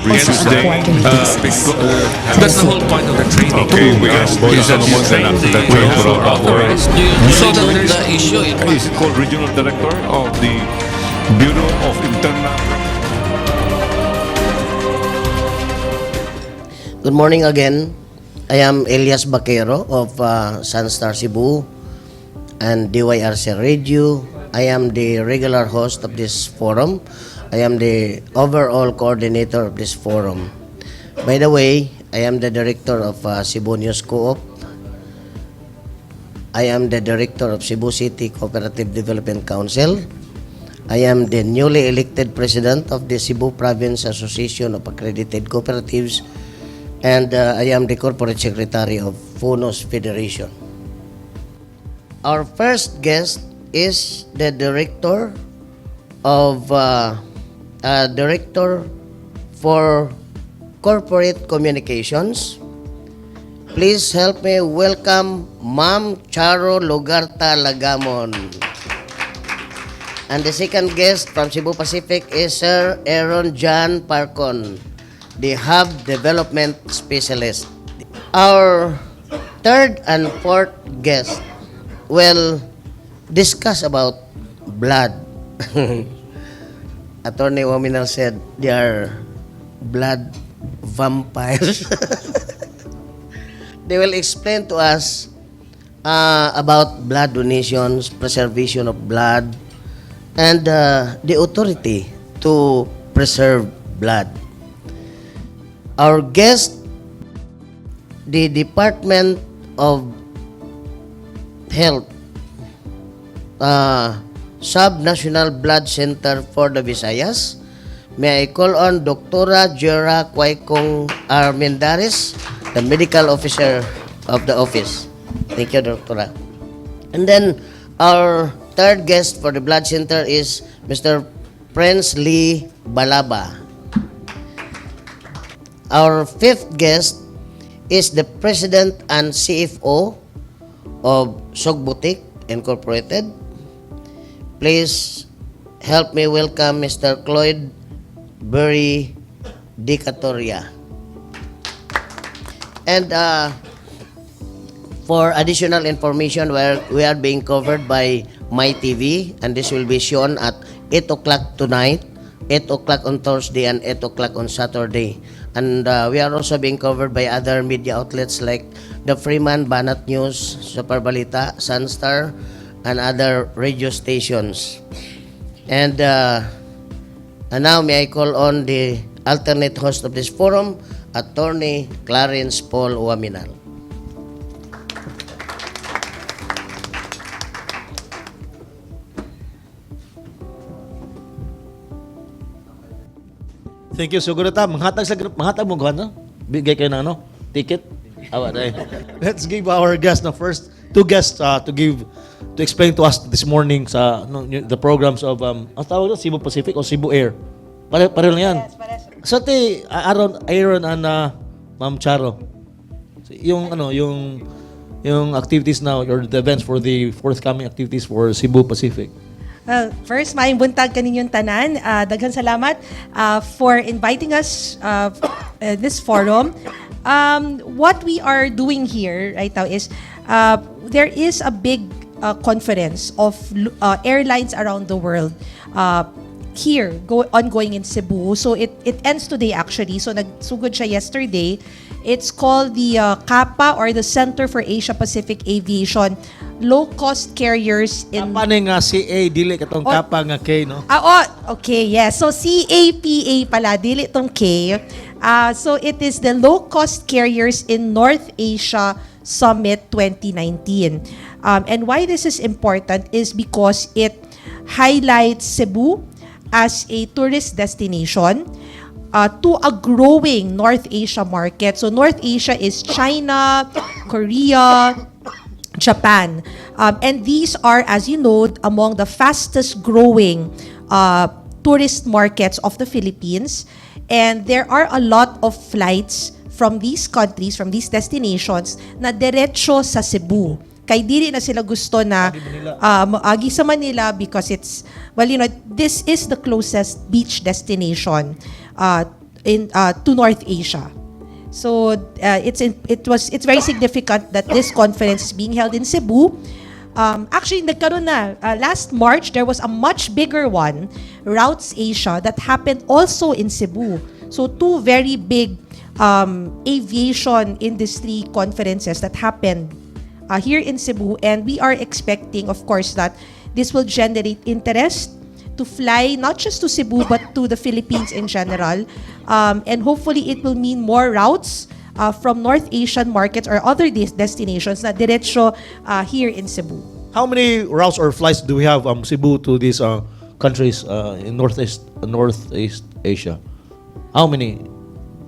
Every Gets Tuesday. the, Quarterly basis. that's the whole point of the training. Okay, we have Is that you train the We those who are authorized so that there's The issue, it Is it called Regional Director of the Bureau of Internal Good morning again. I am Elias Baquero of Sunstar Cebu and DYRC Radio. I am the regular host of this forum. I am the overall coordinator of this forum. By the way, I am the director of Cebu News Co-op. I am the director of Cebu City Cooperative Development Council. I am the newly elected president of the Cebu Province Association of Accredited Cooperatives, and I am the corporate secretary of FUNOS Federation. Our first guest is the director of director for corporate communications. Please help me welcome Ma'am Charo Lugarta Lagamon. And the second guest from Cebu Pacific is Sir Aaron John Parcon, the Hub Development Specialist. Our third and fourth guest will discuss about blood. Attorney Ominal said they are blood vampires. They will explain to us about blood donations, preservation of blood, and the authority to preserve blood. Our guest, the Department of Health, Sub-National Blood Center for the Visayas. May I call on Doktora Jera Kwaikong Armendares, the medical officer of the office. Thank you, Doktora. And then our third guest for the blood center is Mr. Prince Lee Balaba. Our fifth guest is the president and CFO of Sogbotik Incorporated. Please help me welcome Mr. Cloyd Berry Decatoria. And for additional information, where we are being covered by My TV, and this will be shown at 8 o'clock tonight, 8 o'clock on Thursday, and 8 o'clock on Saturday. And we are also being covered by other media outlets like the Freeman, Banat News, Super Balita, Sunstar, and other radio stations. And now may I call on the alternate host of this forum, Attorney Clarence Paul Uaminal. Thank you. Siguro ta manghatag sa manghatag mo kuan no? Bigay kayo ng ano? Ticket. Awa dai. Let's give our guest the first two guests to give to explain to us this morning sa no, the programs of ang tawag doon, Cebu Pacific o Cebu Air. Pare pareho lang yan. Yes, So te Aaron and Ma'am Charo. So, yung ano, yung activities now or the events for the forthcoming activities for Cebu Pacific. Well, first, maayong buntag kaninyong tanan. Daghan salamat for inviting us this forum. What we are doing here right now is there is a big conference of airlines around the world here ongoing in Cebu. So it ends today actually. So nagsugod siya yesterday. It's called the CAPA or the Center for Asia Pacific Aviation Low Cost Carriers in Kapa ni nga CA dili katong Oh. kapa nga K no. Ah, oh, okay, yes. So CAPA pala, dili tong K. So it is the Low Cost Carriers in North Asia Summit 2019. And why this is important is because it highlights Cebu as a tourist destination to a growing North Asia market. So North Asia is China, Korea, Japan. And these are, as you know, among the fastest growing tourist markets of the Philippines. And there are a lot of flights from these countries, from these destinations, na diretso sa Cebu. Kay dili na sila gusto na agi sa Manila because it's, well, this is the closest beach destination in to North Asia. So it's very significant that this conference is being held in Cebu. Actually, nagkaroon na. Last March, there was a much bigger one, Routes Asia, that happened also in Cebu. So two very big aviation industry conferences that happened here in Cebu. And we are expecting, of course, that this will generate interest to fly not just to Cebu but to the Philippines in general. And hopefully it will mean more routes from North Asian markets or other destinations na diretso here in Cebu. How many routes or flights do we have Cebu to these countries in Northeast Asia? How many?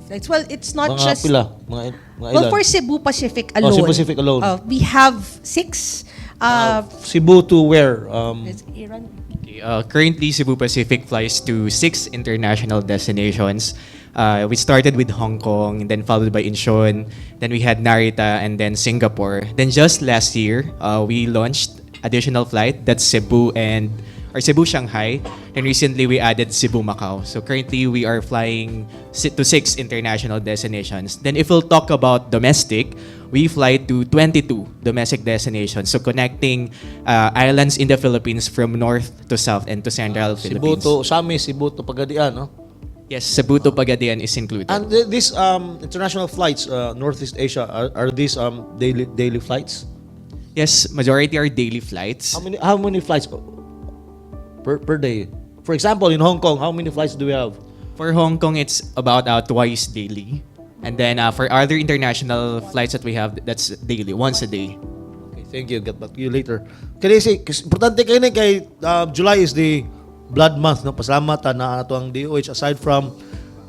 Flights. Well, it's not Mga just pila? Mga Well, ilan? for Cebu Pacific Oh, alone. Cebu Pacific alone. We have six. Cebu to where? It's Iran. Okay, currently, Cebu Pacific flies to six international destinations. We started with Hong Kong, then followed by Incheon, then we had Narita, and then Singapore. Then just last year, we launched additional flight, that's Cebu and or Cebu Shanghai. And recently we added Cebu Macau. So currently we are flying to six international destinations. Then if we'll talk about domestic, we fly to 22 domestic destinations. So connecting islands in the Philippines from north to south and to central Cebu Philippines. To Ozamis, Cebu to Pagadian, no? Yes, Cebu to Pagadian is included. And these international flights, Northeast Asia, are these daily flights? Yes, majority are daily flights. How many flights per day? For example, in Hong Kong, how many flights do we have? For Hong Kong, it's about twice daily. And then for other international flights that we have, that's daily, once a day. Okay, thank you. Get back to you later. Kaya si, importante kaayo ni kay July is the blood month, no? Pasalamat na ato ang DOH aside from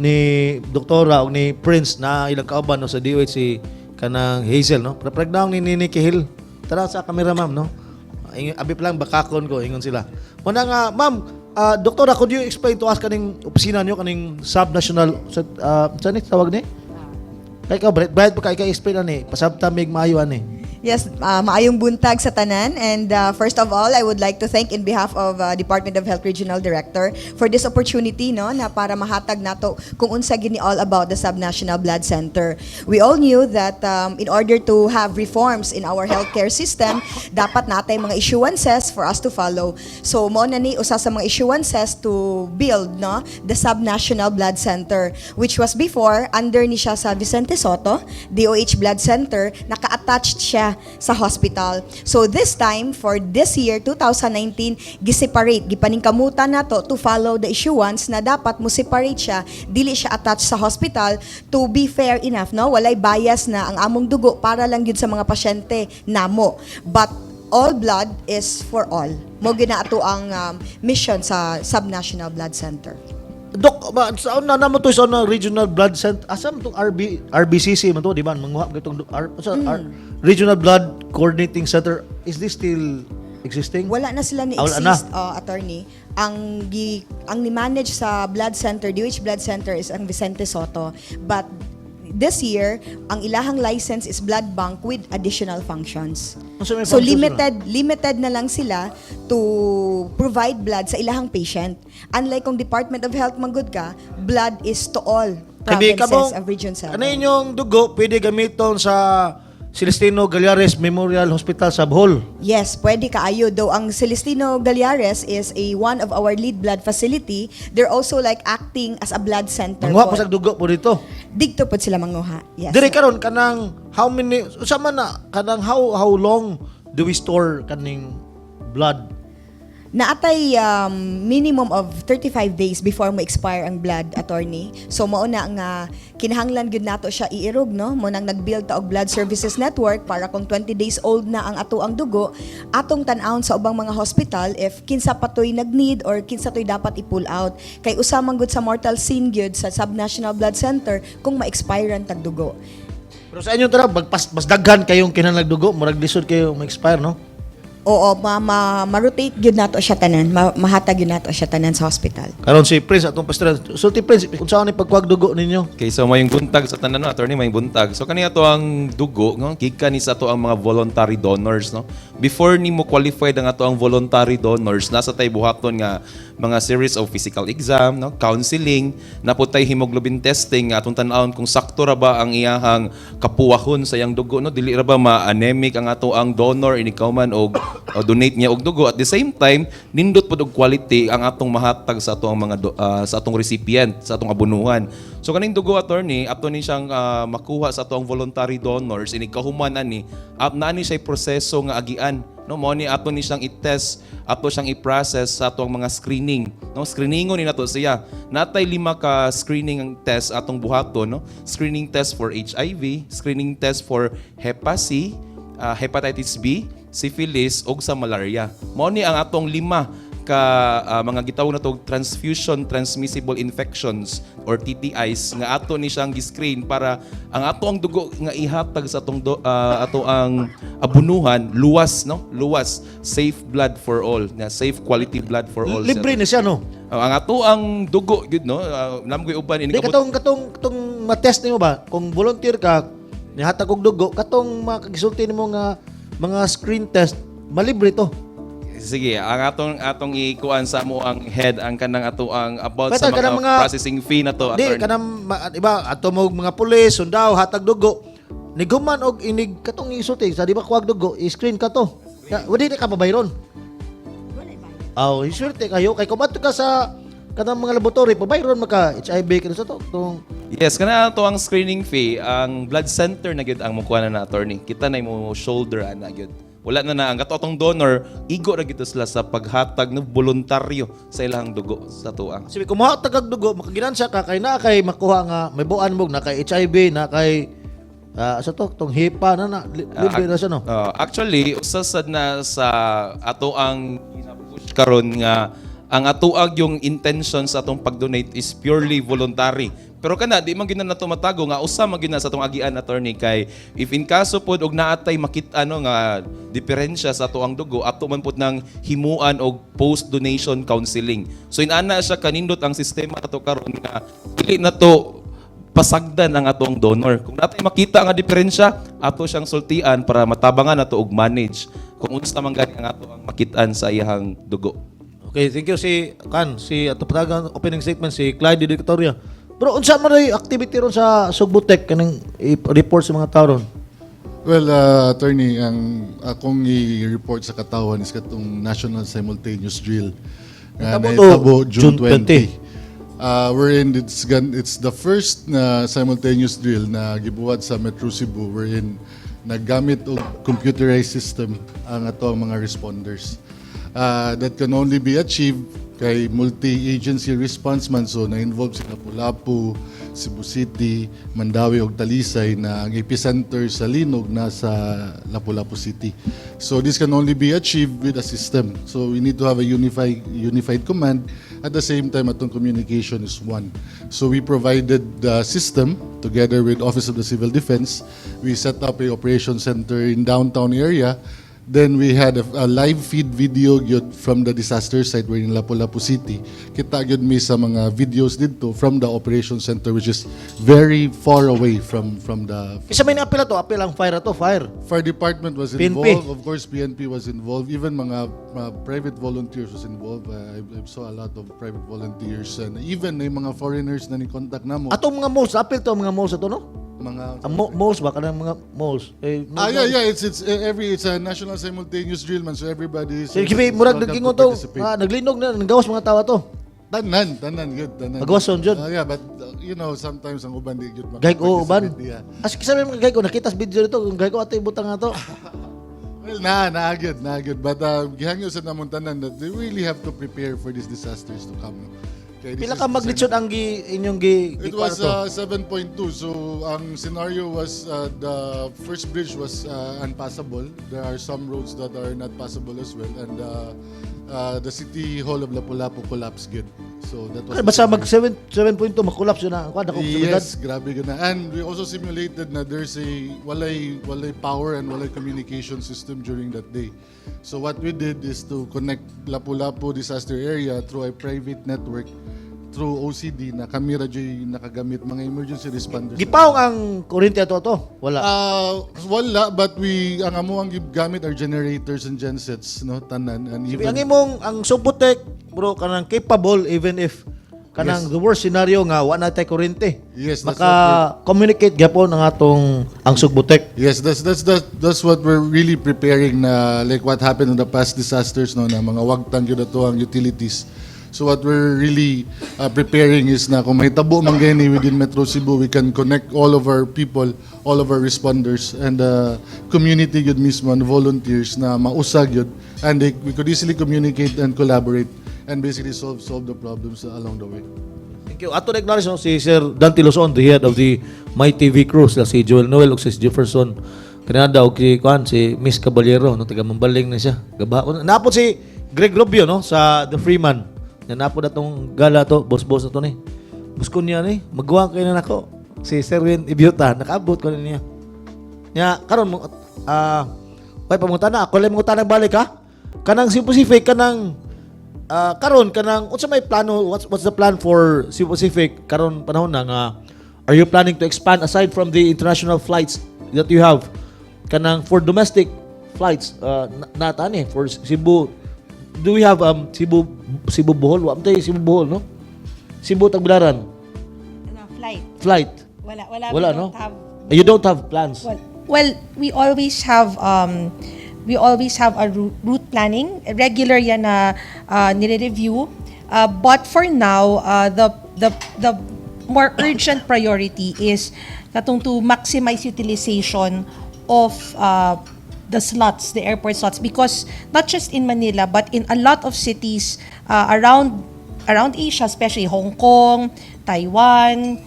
ni Doktora o ni Prince na ilang kauban, no, sa DOH si kanang Hazel, no? Pregnant ni Nini Kihil. Tara sa camera, ma'am, no? Abi pa lang bakakon ko, ingon sila. Muna nga, ma'am, Doktora, could you explain to us kaning opisina niyo, kaning subnational sa saan ni tawag ni? Kay ka bright pa kay explain ani, pasabta mig maayo ani. Yes, maayong buntag sa tanan. And first of all, I would like to thank in behalf of Department of Health Regional Director for this opportunity, no, na para mahatag nato kung unsa gini all about the Subnational Blood Center. We all knew that in order to have reforms in our healthcare system, dapat natay mga issuances for us to follow. So mo na ni usa sa mga issuances to build, no, the Subnational Blood Center, which was before under ni siya sa Vicente Sotto DOH Blood Center, naka-attached siya sa hospital. So this time, for this year 2019, giseparate, gipaningkamutan nato to follow the issuance na dapat mo separate siya, dili siya attached sa hospital to be fair enough, no? Walay bias na ang among dugo para lang gyud sa mga pasyente namo. But all blood is for all. Mo gina ato ang mission sa Subnational Blood Center. Dok, ba, sa una na mo to sa una Regional Blood Center. Asa man tong RB RBCC man to, di ba? Manguha ba itong R, sa R, Regional Blood Coordinating Center. Is this still existing? Wala na sila ni Ah, wala na. exist, attorney. Ang ni-manage sa blood center, DOH Blood Center, is ang Vicente Sotto. But this year, ang ilahang license is blood bank with additional functions. Ah, so may So functions. limited limited na lang sila to provide blood sa ilahang patient. Unlike kung Department of Health manggod ka, blood is to all Kami provinces kamong of Region 7. Ano inyong dugo pwede gamiton sa Celestino Gallares Memorial Hospital sa Bohol? Yes, pwede kaayo. Though ang Celestino Gallares is a one of our lead blood facility, they're also like acting as a blood center. Manguha po. po sa dugo po dito. Didto po sila manguha. Yes. Dire karon kanang how many usa man na kanang how long do we store kaning blood? Naatay minimum of 35 days before mo expire ang blood, attorney. So mao na nga kinahanglan gyud nato siya iirog, no? Mo nang nag-build ta og blood services network para kung 20 days old na ang ato ang dugo, atong tan-awon sa ubang mga hospital if kinsa pa to'y nag-need or kinsa to'y dapat i-pull out. Kay usa man gud sa mortal sin gyud sa Subnational Blood Center kung ma-expire ang tag dugo. Pero sa inyo tara, bagpas mas daghan kayong kinahanglan dugo, murag lisod kayo ma-expire, no? Oo, ma-rotate gyud nato siya tanan, mahatag gyud nato siya tanan sa hospital. Karon si Prince atong pastor. Sulti, Prince, unsa ni pagkuhag dugo ninyo? Okay, so mayong buntag sa tanan, no, attorney, mayong buntag. So kani ato ang dugo, no, gikan ni sa ato ang mga voluntary donors, no. Before nimo qualified ang ato ang voluntary donors, nasa tay buhaton nga mga series of physical exam, no, counseling, naputay hemoglobin testing nga atong tan-awon kung sakto ra ba ang iyahang kapuwahon sa iyang dugo, no, dili ra ba ma-anemic ang ato ang donor inig man og o donate niya og dugo. At the same time, nindot pod og quality ang atong mahatag sa atong mga sa atong recipient, sa atong abunuhan. So kaning dugo, attorney, ato ni siyang makuha sa atong voluntary donors. Inig kahuman ani, at naa ni siya proseso nga agian, no. Mao ni ato ni siyang i-test, ato siyang i-process sa atong mga screening, no. Screeningon ni nato siya. Natay lima ka screening ang test atong buhaton, no: screening test for HIV, screening test for Hepa C, hepatitis B, syphilis ug sa malaria. Mao ni ang atong lima ka mga gitawag na to transfusion transmissible infections or TTIs nga ato ni siyang gi-screen para ang ato ang dugo nga ihatag sa atong ato ang abunuhan luwas, no, luwas, safe blood for all, nga safe quality blood for all. Libre ni siya, no? Oh, ang ato ang dugo gyud, no, namgoy uban ini Di katong matest nimo ba kung volunteer ka nihatag og dugo, katong makagisulti nimo nga mga screen test, malibre to? Sige, ang atong ikuan sa mo ang head ang kanang ato ang about Basta sa mga, kanang mga- processing fee na to, Di attorney. kanang iba ato mo mga pulis, sundao, hatag dugo. Niguman og inig katong isulti sa di ba kuwag dugo, i-screen ka to. Ya, wala di ka pabayron. Aw, iswerte kayo kay kung adto ka sa kanang mga laboratory, pabayron maka HIV kini sa to. Tong Yes, kana ato ang screening fee, ang blood center na gyud ang mukuha na na, attorney. Kita na mo shoulder ana gyud. Wala na na ang kato atong donor, igo ra gyud sila sa paghatag ng voluntaryo sa ilang dugo sa tuang. Sabi kung mohatag kag dugo, makaginansya ka kay naa kay makuha nga may buan mo na kay HIV, na kay sa to tong hepa na na libre na siya, no. Actually, usa sad na sa ato ang ginapush karon nga ang atoag yung intention sa atong pag-donate is purely voluntary. Pero kana di man gyud na nato matago nga usa man gyud na sa atong agian, attorney, kay if in kaso pod og naatay makita no nga diferensya sa ato ang dugo, ato man pod nang himuan og post donation counseling. So inana siya kanindot ang sistema nato karon nga dili na to pasagdan ang atong donor. Kung natay makita nga diferensya, ato siyang sultian para matabangan nato og manage kung unsa man gani ang ato ang makitaan sa iyang dugo. Okay, thank you si kan si ato patagan opening statement si Clyde Victoria. Bro, unsa man ray activity ron sa Sugbutech kaning i-report sa mga tao ron? Well, attorney, ang akong i-report sa katawan is katong National Simultaneous Drill nga Nahitabo to nahitabo June June 20. Wherein it's the first na simultaneous drill na gibuhat sa Metro Cebu wherein naggamit og computerized system ang ato ang mga responders. That can only be achieved kay multi-agency response man, so na-involve si Lapu-Lapu, Cebu City, Mandaue ug Talisay na ang epicenter sa linog nasa Lapu-Lapu City. So this can only be achieved with a system. So we need to have a unified command. At the same time, atong communication is one. So we provided the system together with Office of the Civil Defense. We set up a operation center in downtown area. Then we had a live feed video gyud from the disaster site we're in Lapu-Lapu City. Kita gyud mi sa mga videos dito from the operation center, which is very far away from the Isa may naapil to, apil ang fire to, fire. Fire department was PNP. involved. Of course, PNP was involved. Even mga private volunteers was involved. I saw a lot of private volunteers and even may mga foreigners na ni contact namo. Atong mga malls, apil to ang mga malls ato, no? Mga Ang malls ba kanang mga malls? Eh, Ah, yeah, it's every it's a national simultaneous drill man, so everybody is Sige, is murag welcome nagingon to to, participate. Naglinog na, nagawas mga tawa to. Tanan, tanan, good, tanan. Magawason jud. Yeah, but sometimes ang uban di jud Gay ko uban. makaparticipate, yeah. As kisa may mga gay ko nakita sa video nito, kung gay ko ato ibutang ato. Well, na, na, good. But gihangyo sa namon tanan that they really have to prepare for these disasters to come. No? Kaya this Pila is ka magnitude ang gi inyong gi It gi was kwarto? 7.2. So ang scenario was the first bridge was unpassable. There are some roads that are not passable as well, and the city hall of Lapu-Lapu collapsed. Good. So that was Basta mag 7 7.2 makulapse na ang kuan ako. Yes, grabe gud na. And we also simulated na there's a walay power and walay communication system during that day. So what we did is to connect Lapu-Lapu disaster area through a private network through OCD na kami ra juy nakagamit, mga emergency responders. Gipaong ang kuryente ato to? Wala. Wala, but we ang amo ang gigamit are generators and gensets, no, tanan and Sabi, even ang imong ang Sugbo-Tec, bro, kanang capable even if kanang the worst scenario nga wa na tay kuryente. Yes, that's Maka communicate gyapon ang atong ang Sugbo-Tec. Yes, that's what we're really preparing na, like what happened in the past disasters, no, na mga wagtang gyud ato ang utilities. So what we're really preparing is na kung mahitabo man gani within Metro Cebu, we can connect all of our people, all of our responders and the community gyud mismo and volunteers na mausa gyud and we could easily communicate and collaborate and basically solve the problems along the way. Thank you. Ato na-acknowledge, no, si Sir Dante Luzon, the head of the My TV crew, sila si Joel Noel ug si Jefferson Canada ug si kuan si Miss Caballero, no, taga Mambaling na siya. Gaba. Napot si Greg Rubio, no, sa The Freeman. Na napot atong gala to, boss-boss na to ni. Boss ko niya ni, magawa kay na nako. Si Serwin Ibiuta, nakaabot ko na niya. Nya karon mo way pangutana, ako lang mangutana balik ha. Kanang Cebu Pacific, kanang karon kanang unsa may plano, what's the plan for Cebu Pacific karon panahon na nga are you planning to expand aside from the international flights that you have, kanang for domestic flights nata ni for Cebu? Do we have Cebu Cebu Bohol? Wa man tay Cebu Bohol, no? Cebu Tagbilaran. Ano, flight. Flight. Wala, wala. Wala, We no? don't have. You don't have plans? Well, we always have a route planning. Regular yan na nire-review. But for now, the more urgent priority is katong to maximize utilization of the slots, the airport slots, because not just in Manila, but in a lot of cities around Asia, especially Hong Kong, Taiwan,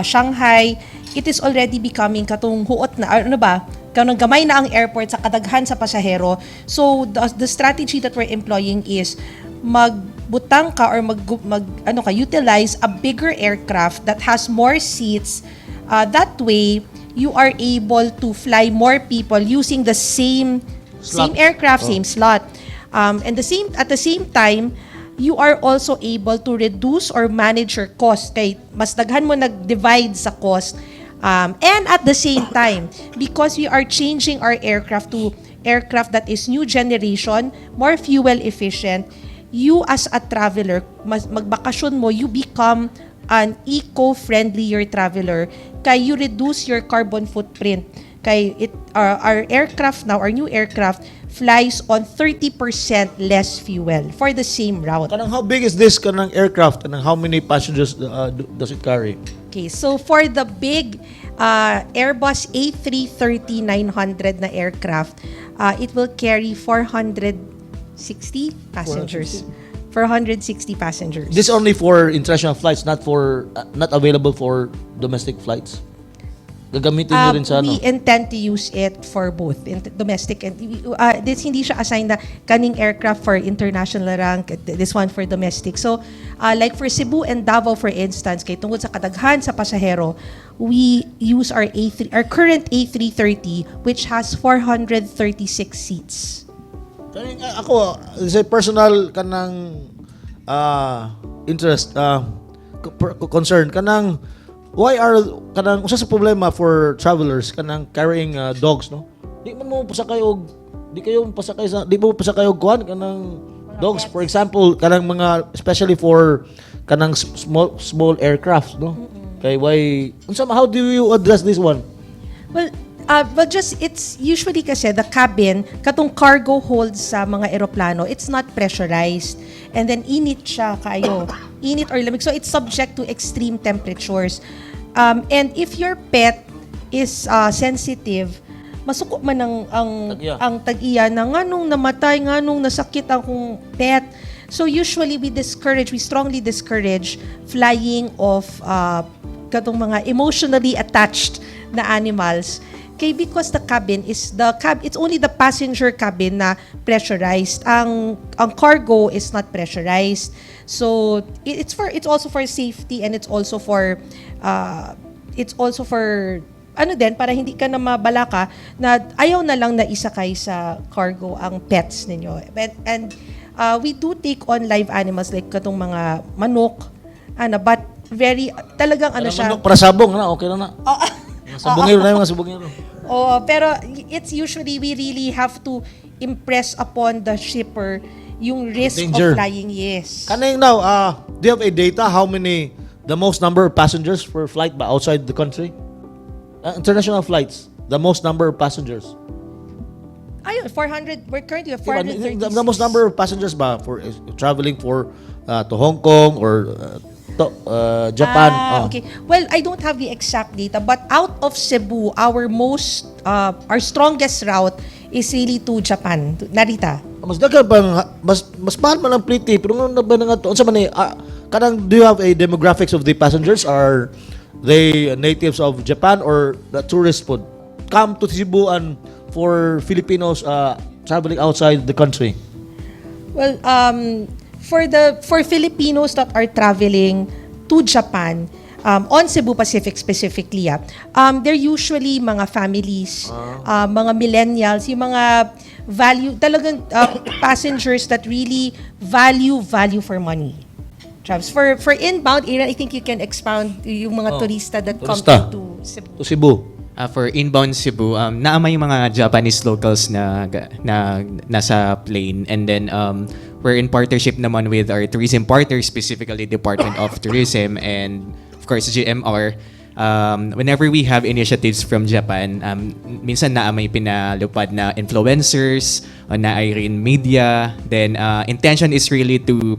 Shanghai, it is already becoming katong huot na, ano ba, kanang gamay na ang airport sa kadaghan sa pasahero. So the strategy that we're employing is magbutang ka or mag ano ka, utilize a bigger aircraft that has more seats. That way you are able to fly more people using the same Slot. Aircraft, same slot. And the same at the same time, you are also able to reduce or manage your cost kay mas daghan mo nag-divide sa cost. And at the same time, because we are changing our aircraft to aircraft that is new generation, more fuel efficient, you as a traveler, mas magbakasyon mo, you become an eco-friendlier traveler kay you reduce your carbon footprint kay our aircraft now, our new aircraft flies on 30% less fuel for the same route. Kanang how big is this kanang aircraft? Kanang how many passengers does it carry? Okay, so for the big Airbus A330-900 na aircraft, it will carry 460 passengers. 460 passengers. This only for international flights, not available for domestic flights? Gagamitin niyo rin sa ano? We intend to use it for both domestic and this. Hindi siya assigned na kaning aircraft for international rank, this one for domestic. So like for Cebu and Davao, for instance, kay tungod sa kadaghan sa pasahero, we use our A3, our current A330, which has 436 seats. Kaning, ako, sa personal kanang interest, concern, kanang why are kanang usa sa problema for travelers kanang carrying dogs, no? Di man mo pasakay og di kayo pasakay sa di mo pasakay og kuan kanang dogs, for example, kanang mga especially for kanang small small aircraft, no? Kay why unsa how do you address this one? Well, but just it's usually kasi the cabin, katong cargo holds sa mga eroplano, it's not pressurized. And then init siya kayo. Init or lamig. So it's subject to extreme temperatures. And if your pet is sensitive, masuko man ang Tag-iya. Ang tag-iya na nganong namatay, nganong nasakit akong pet. So usually we discourage, we strongly discourage flying of katong mga emotionally attached na animals. Kay because the cabin is the cab it's only the passenger cabin na pressurized. Ang cargo is not pressurized. So it's also for safety and it's also for ano din, para hindi ka na mabalaka na ayaw na lang na isakay sa cargo ang pets ninyo. And we do take on live animals like katong mga manok, ano, but very talagang ano siya. Manok para sabong na, okay na na. Mga sabongero na yung mga sabongero. Oo, pero it's usually we really have to impress upon the shipper yung risk Danger. of flying, yes. Kaning now, do you have a data how many, the most number of passengers per flight ba outside the country? International flights, the most number of passengers. Ayun, 400, we're currently at Diba, 436. the most number of passengers ba for traveling for to Hong Kong or to Japan? Ah, Oh. okay. Well, I don't have the exact data, but out of Cebu, our strongest route is really to Japan, to Narita. Mas daghan pa mas mahal man ang plite, pero nga na ba na nga to? Unsa man ni kanang, do you have a demographics of the passengers? Are they natives of Japan or the tourist pod come to Cebu and for Filipinos traveling outside the country? Well, for Filipinos that are traveling to Japan, on Cebu Pacific specifically, they're usually mga families, mga millennials, yung mga value, talagang passengers that really value value for money. Travis, for inbound, Aaron, I think you can expound yung mga Oh, turista that come turista. to Cebu. To Cebu. For inbound Cebu, naa may mga Japanese locals na nasa plane, and then we're in partnership naman with our tourism partners, specifically Department of Tourism and of course GMR. Whenever we have initiatives from Japan, minsan naa may pinalupad na influencers o na rin media. Then intention is really to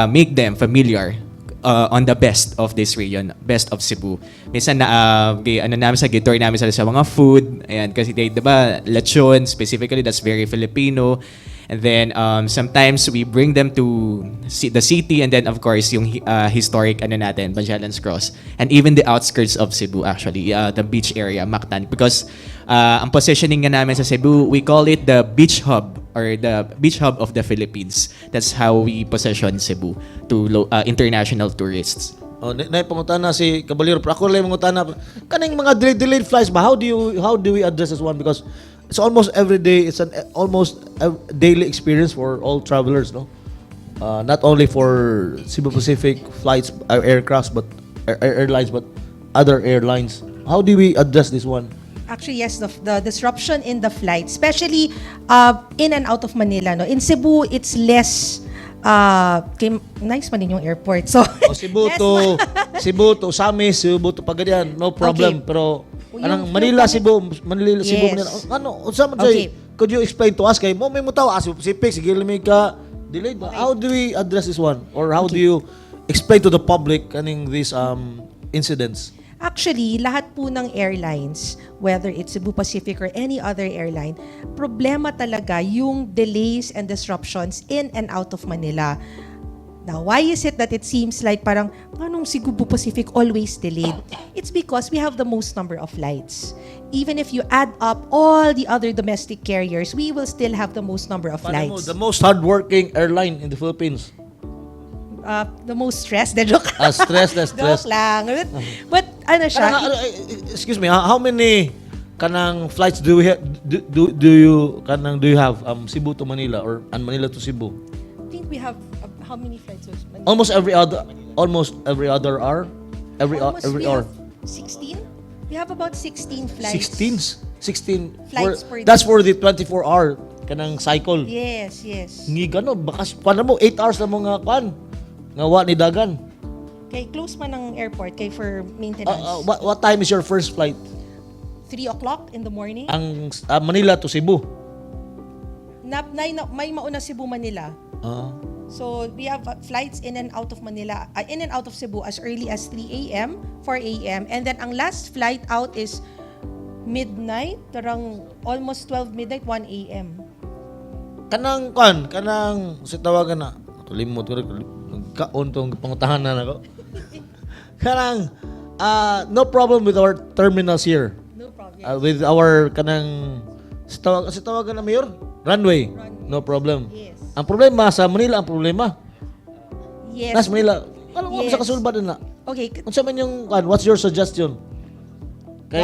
make them familiar on the best of this region, best of Cebu. Minsan na ano namin sa gi-tour namin sa mga food, ayan, kasi they, 'di ba, lechon specifically, that's very Filipino. And then sometimes we bring them to see the city and then of course yung historic ano natin, Magellan's Cross, and even the outskirts of Cebu actually, the beach area, Mactan, because ang positioning nga namin sa Cebu, we call it the beach hub or the beach hub of the Philippines. That's how we position Cebu to international tourists. Oh, na pangutana si Caballero, pero ako lang mangutana. Kaning mga delayed flights ba, how do we address this one, because it's almost every day, it's an almost daily experience for all travelers, no? Not only for Cebu Pacific flights, aircrafts, but airlines, but other airlines. How do we address this one? Actually, yes, the disruption in the flight, especially in and out of Manila. No? In Cebu, it's less, kay, nice man yung airport. So, Oh, Cebu less to Cebu to Ozamis, Cebu to Pagadian, no problem. Okay. Pero anang Manila, Cebu, Manila, Cebu, Manila. Ano, unsa man siya? Could you explain to us kay mo may mutaw ah, Cebu Pacific sige lami ka delayed ba? How do we address this one, or how do you explain to the public kaning these incidents? Actually, lahat po ng airlines, whether it's Cebu Pacific or any other airline, problema talaga yung delays and disruptions in and out of Manila. Now, why is it that it seems like parang, anong Cebu Pacific always delayed? It's because we have the most number of flights. Even if you add up all the other domestic carriers, we will still have the most number of Paano mo, flights. the most hardworking airline in the Philippines. The most stressed. De, joke. Ah, stressed, that's stressed. Joke lang. But ano siya, Kanang, ano, excuse me, how many kanang flights do we do, do you kanang do you have Cebu to Manila or and Manila to Cebu? I think we have, how many flights was Manila? Almost every other hour, Almost every we hour. have 16? We have about 16 flights. 16 16 Flights for, per that's day. for the 24 hour kanang cycle. Yes. Ngi gano bakas kuan na mo, 8 hours na mo nga kuan nga wa ni dagan. Kay close man ang airport kay for maintenance. What time is your first flight? 3 o'clock in the morning. Ang Manila to Cebu. Na, may mauna Cebu Manila. Ah. So we have flights in and out of Manila, in and out of Cebu as early as 3 a.m., 4 a.m. And then ang last flight out is midnight, tarang almost 12 midnight, 1 a.m. Kanang kuan, kanang sa tawagan na. Kalimot ko nagkaon tong pangutahan na nako. Kanang no problem with our terminals here. No problem. With our kanang sa tawag na, mayor, runway, no problem. Yes. Ang problema sa Manila, ang problema. Nas Manila, ano mo sa kasulbad na? Okay. Unsa man yung kan, what's your suggestion? Kay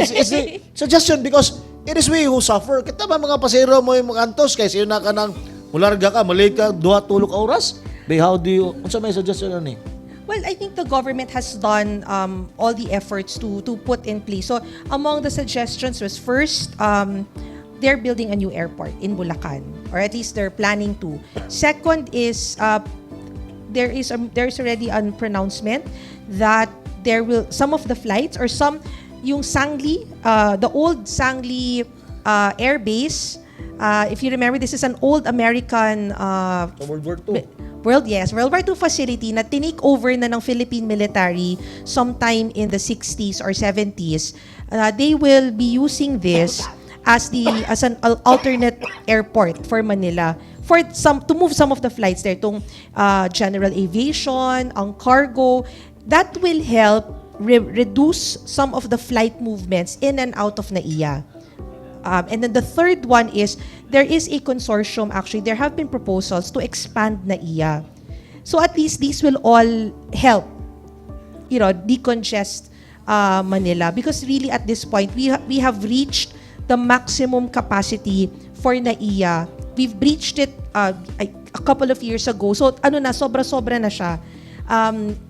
it's the suggestion because it is we who suffer. Kita ba mga pasahero mo yung mga antos kay sayo na ka nang mularga ka, malate ka, duha tulo ka oras. Bay, how do you, unsa may suggestion ani? Well, I think the government has done all the efforts to put in place. So, among the suggestions was first, they're building a new airport in Bulacan, or at least they're planning to. Second is there's already a pronouncement that there will some of the flights or some yung Sangli, the old Sangli Air Base. If you remember, this is an old American World War II. Yes, World War II facility na tinake over na ng Philippine military sometime in the 60s or 70s. They will be using this as an alternate airport for Manila for some to move some of the flights there, tong general aviation, ang cargo that will help reduce some of the flight movements in and out of NAIA. And then the third one is there is a consortium, actually there have been proposals to expand NAIA. So at least these will all help decongest Manila because really at this point we have reached the maximum capacity for NAIA. We've breached it a couple of years ago. So ano na, sobra-sobra na siya.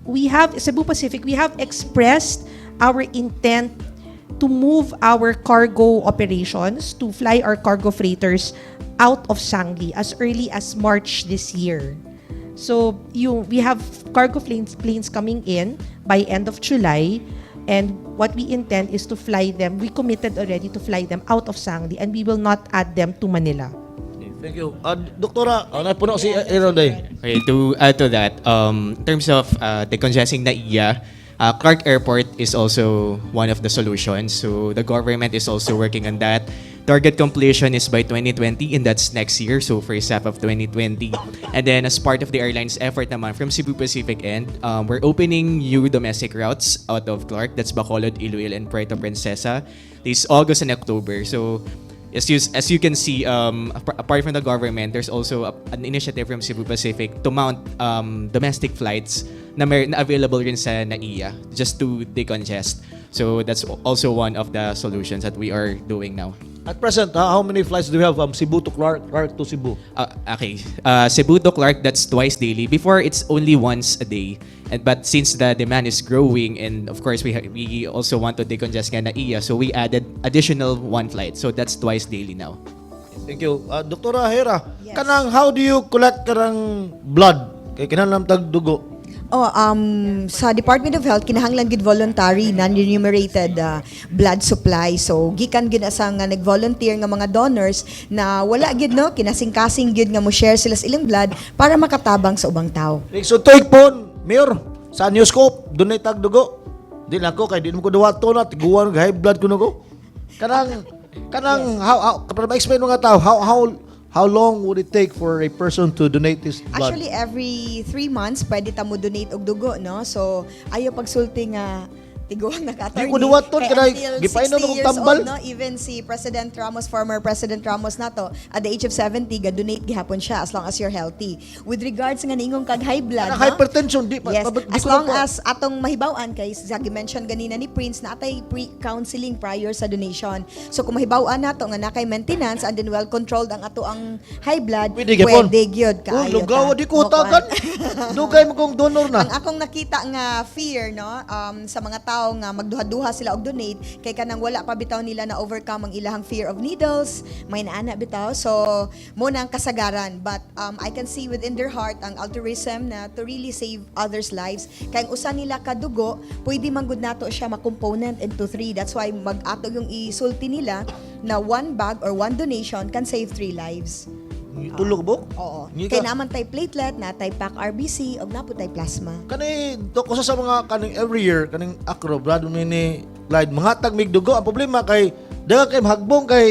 We have Cebu Pacific, we have expressed our intent to move our cargo operations, to fly our cargo freighters out of Sangli as early as March this year. So you we have cargo planes coming in by end of July, and what we intend is to fly them. We committed already to fly them out of Sangli and we will not add them to Manila. Thank you. Doktora, napuno si Aaron Day. Okay, to add to that, in terms of decongesting NAIA, Clark Airport is also one of the solutions. So the government is also working on that. Target completion is by 2020, and that's next year, so first half of 2020. And then as part of the airline's effort naman from Cebu Pacific end, we're opening new domestic routes out of Clark. That's Bacolod, Iloilo, and Puerto Princesa this August and October. So as you can see, apart from the government, there's also an initiative from Cebu Pacific to mount domestic flights na available rin sa NAIA just to decongest. So that's also one of the solutions that we are doing now. At present, how many flights do we have from Cebu to Clark, Clark to Cebu? Okay. Cebu to Clark, that's twice daily. Before, it's only once a day. But since the demand is growing, and of course, we also want to decongest nga NAIA, so we added additional one flight. So that's twice daily now. Thank you. Doktora Hera, Yes. kanang how do you collect kanang blood? Kay kinahanglan tag dugo. Oh, sa Department of Health kinahanglan gid voluntary non-remunerated blood supply. So gikan gid asa nga nag-volunteer nga mga donors na wala gid no kinasing-kasing gid nga mo share sila sa ilang blood para makatabang sa ubang tao. So tuig pon, Mayor, sa Newscope, dunay tag dugo. Di na ko kay di mo ko duwato na tiguan high blood kuno ko. Kanang how para ma-explain mga tao how long would it take for a person to donate his blood? Actually, every 3 months, pwede ta mo donate og dugo, no? So, ayo pagsulti nga tiguang na ka Di ko duwaton, Kay kanay until gipainom 60 akong years tambal. old, no? Even si President Ramos, former President Ramos nato, at the age of 70, ga-donate gihapon siya as long as you're healthy. With regards nga niingon kag high blood, Kanang no? hypertension, di pa- Yes, di as ko na long pa- as atong mahibaw-an kay sa mention ganina ni Prince na atay pre-counseling prior sa donation. So kung mahibaw-an nato nga nakay maintenance and then well controlled ang ato ang high blood, Pwede gyapon. pwede gyud Oh, kaayo. lugaw ta. di ko Mukuan. tagan. Dugay mo kong donor na. Ang akong nakita nga fear no sa mga tao nga magduha-duha sila og donate kay kanang wala pa bitaw nila na overcome ang ilahang fear of needles, may naana bitaw. So mo na ang kasagaran, but I can see within their heart ang altruism na to really save others' lives. Kay ang usa nila kadugo, pwede man gud nato siya ma-component into three. That's why mag-ato yung isulti nila na one bag or one donation can save three lives. Tulog buk? Oo. Ngika. Kay naman tay platelet, na tay pack RBC, ug napo tay plasma. Kani dok usa sa mga kaning every year kaning acro brad ni Clyde mangatag mig dugo. Ang problema kay daghan kay hagbong kay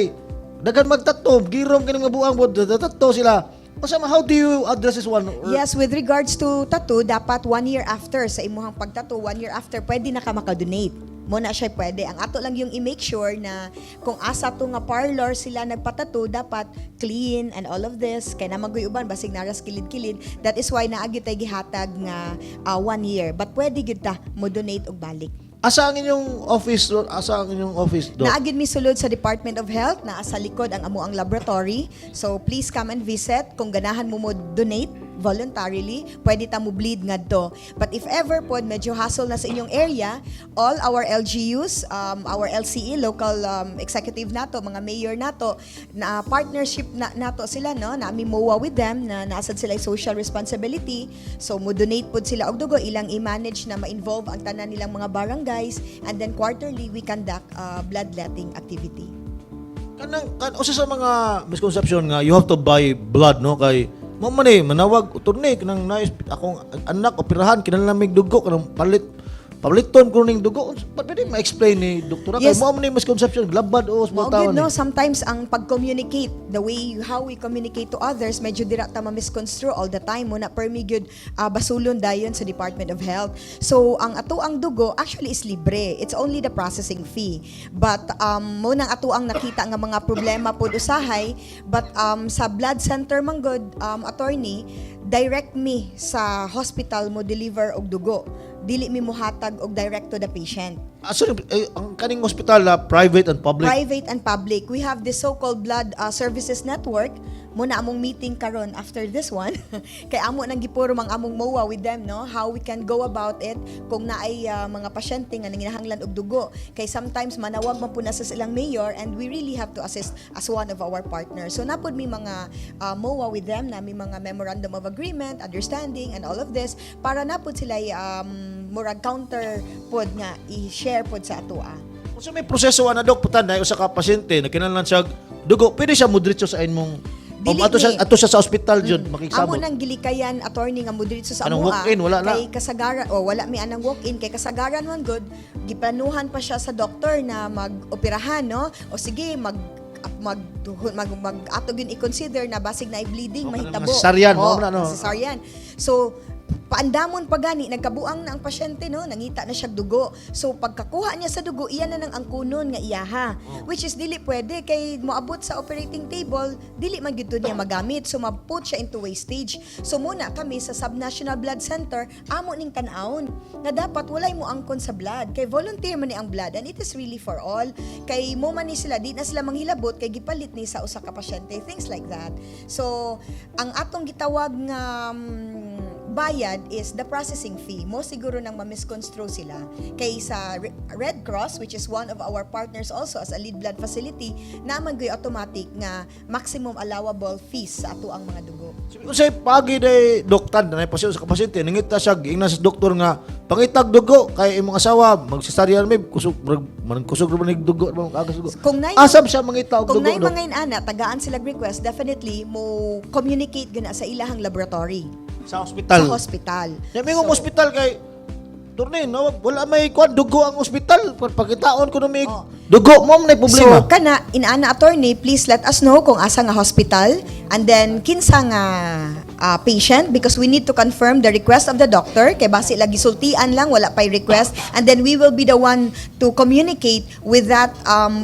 daghan magtato girom kini mga buang bod tato sila. Usa man, how do you address this one? Yes, with regards to tattoo, dapat one year after sa imuhang pagtattoo, one year after, pwede na ka makadonate. Mao na siya pwede. Ang ato lang yung i-make sure na kung asa to nga parlor sila nagpatato, dapat clean and all of this. Kay naa man goy uban, basig naa ras kilid-kilid. That is why naa gyud tay gihatag nga one year. But pwede gyud ta mo donate og balik. Asa ang inyong office, Doc? Asa ang inyong office, Doc? Naa gyud mi sulod sa Department of Health, naa sa likod ang amo ang laboratory. So please come and visit kung ganahan mo mo donate voluntarily, pwede ta mo bleed ngadto. But if ever pod medyo hassle na sa inyong area, all our LGUs, our LCE, local executive nato, mga mayor nato, na partnership na nato sila, no, na mi MOA with them na nasad sila social responsibility. So mo donate pod sila og dugo, ilang i-manage na ma-involve ang tanan nilang mga barangays, and then quarterly we conduct bloodletting activity. Kanang kan usa sa mga misconception nga you have to buy blood, no, kay mo man eh manawag turne kanang nais akong anak operahan, kinahanglan mig dugo, kanang palit paliton ko ning dugo. Pa pwede ma-explain ni doktora kay mao man ni misconception glabad o sa mga Mao tao gyud, no, ni. Sometimes ang pag-communicate, the way how we communicate to others, medyo dira ta ma-misconstrue all the time mao na permi gyud basulon dayon sa Department of Health. So ang ato ang dugo actually is libre. It's only the processing fee. But mao nang ato ang nakita nga mga problema pod usahay, but sa blood center man gud, attorney, direct mi sa hospital mo deliver og dugo. Dili mi mohatag og direct to the patient. Ah, sorry, eh, ang kaning hospital private and public? Private and public. We have this so-called blood services network. Mao na among meeting karon after this one. Kay amo nang gipuro mang among MOA with them, no? How we can go about it kung naay mga pasyente nga nanginahanglan og dugo. Kay sometimes manawag man po na sa silang mayor and we really have to assist as one of our partners. So naa pod mi mga MOA with them, na may mga memorandum of agreement, understanding and all of this para na pod sila murag counter pod nga i-share pod sa atoa. Kung sa may proseso ana, dok, putan na usa ka pasyente na kinahanglan siya dugo, pwede siya mudritso sa imong o Dili ato siya ni. ato siya sa ospital jud Amo makigsabot? nang gilikayan, attorney, nga mudiretso sa Anong amoa. walk-in? Wala na. Kay kasagaran o wala mi anang walk-in kay kasagaran man good giplanuhan pa siya sa doktor na mag-operahan, no? O sige, mag mag mag, mag ato gyud i-consider na basig na bleeding O, kanang mahitabo. mga cesarean, O, mao na, no? Cesarean. So paandamon pa gani, nagkabuang na ang pasyente, no, nangita na siya dugo. So pagkakuha niya sa dugo, iya na nang angkunon nga iyaha, which is dili pwede kay moabot sa operating table, dili man gyud to niya magamit, so maput siya into wastage. So mao na kami sa Subnational Blood Center, amo ning tan-awon nga dapat walay mo angkon sa blood kay volunteer man ni ang blood and it is really for all, kay mao man ni sila, di na sila manghilabot kay gipalit ni sa usa ka pasyente, things like that. So ang atong gitawag nga bayad is the processing fee. Mao siguro nang ma-misconstrue sila. Kay sa Red Cross, which is one of our partners also as a lead blood facility, naa man gyud automatic nga maximum allowable fees sa ato ang mga dugo. Unsay pagi day, doktor, na pasyente sa pasyente nangita siya, giingnan sa doktor nga pangitag dugo kay imong asawa mag-cesarean, may kusog, murag man kusog ra man nig dugo, man agas dugo. Kung nay Asam siya mangita og Kung dugo, nay dok? mga inana, tagaan sila request, definitely mo communicate guna sa ilahang laboratory. Sa hospital. Sa hospital. Ya may hospital kay turne, no, wala may kwan dugo ang ospital, pagkitaon ko no may dugo mo may problema. So kana inaana, attorney, please let us know kung asa nga hospital and then kinsa nga patient because we need to confirm the request of the doctor kay basi lagi sultian lang, wala pay request, and then we will be the one to communicate with that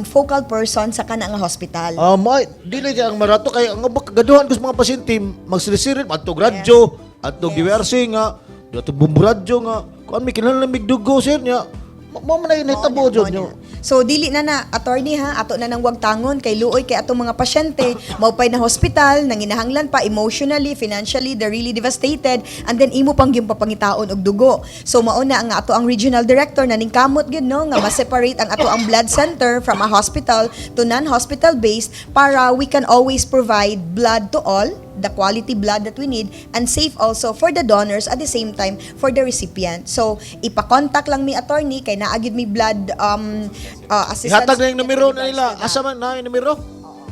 focal person sa kana nga hospital. Ah, may dili di ang marato kay ang kagaduhan ko sa mga pasyente magsilisirin adto radyo, adto GWRC nga, adto Bombo Radyo nga kuan, may kinahanglan mig dugo, sir, niya. Mao man ay nahitabo Mao na, jud mao nyo. na. So dili na na, attorney, ha, ato na nang wag tangon kay luoy kay atong mga pasyente maupay na hospital, nanginahanglan pa emotionally, financially, they're really devastated and then imo pang gyud papangitaon og dugo. So mao na ang ato ang regional director na ningkamot gyud, no, nga ma-separate ang ato ang blood center from a hospital to non-hospital based para we can always provide blood to all, the quality blood that we need and safe also for the donors, at the same time for the recipient. So, ipa-contact lang mi, attorney, kay naa gyud mi blood assistance. Ihatag na yung numero na nila. Asa man na yung numero?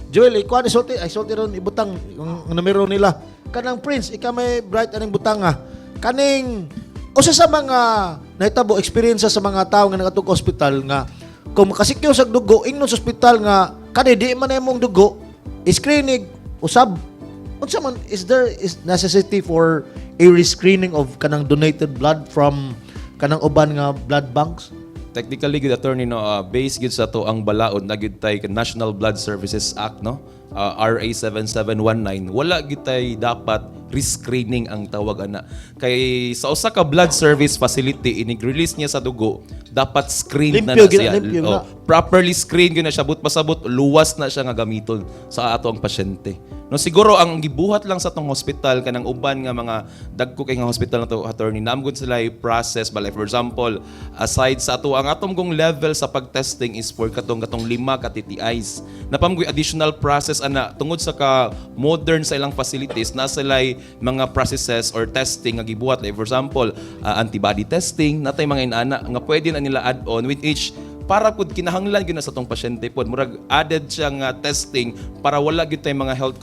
Joel, ikuha ni sulti, ay sulti ron ibutang yung numero nila. Kanang Prince, ika may bright aning butanga. Kaning usa sa mga nahitabo experience sa mga tao nga nagadtog hospital nga kung makasikyo sa dugo, ingnon sa ospital nga kani di man na imong dugo, screening usab. Unsa man, is there is necessity for a rescreening of kanang donated blood from kanang uban nga blood banks? Technically, good, attorney, no, based gid sa ato ang balaod na gid tay National Blood Services Act, no, RA 7719, wala gid tay dapat rescreening ang tawag ana. Kay sa usa ka blood service facility, inig release niya sa dugo, dapat screen na Limpyo, na siya. limpyo Oh, na. Properly screen gyud na siya, but pasabot luwas na siya nga gamiton sa ato ang pasyente. No, siguro ang gibuhat lang sa atong hospital kanang uban nga mga dagko kay nga hospital na to, attorney, naam gud sila process ba, like for example, aside sa ato ang atong gong level sa pagtesting is for katong lima ka TTIs. Napamgoy additional process ana tungod sa ka modern sa ilang facilities na sila mga processes or testing nga gibuhat, like for example, antibody testing natay mga inana nga pwede na nila add on with each para pud kinahanglan gyud na sa tong pasyente pod, murag added siya nga testing para wala gyud tay mga health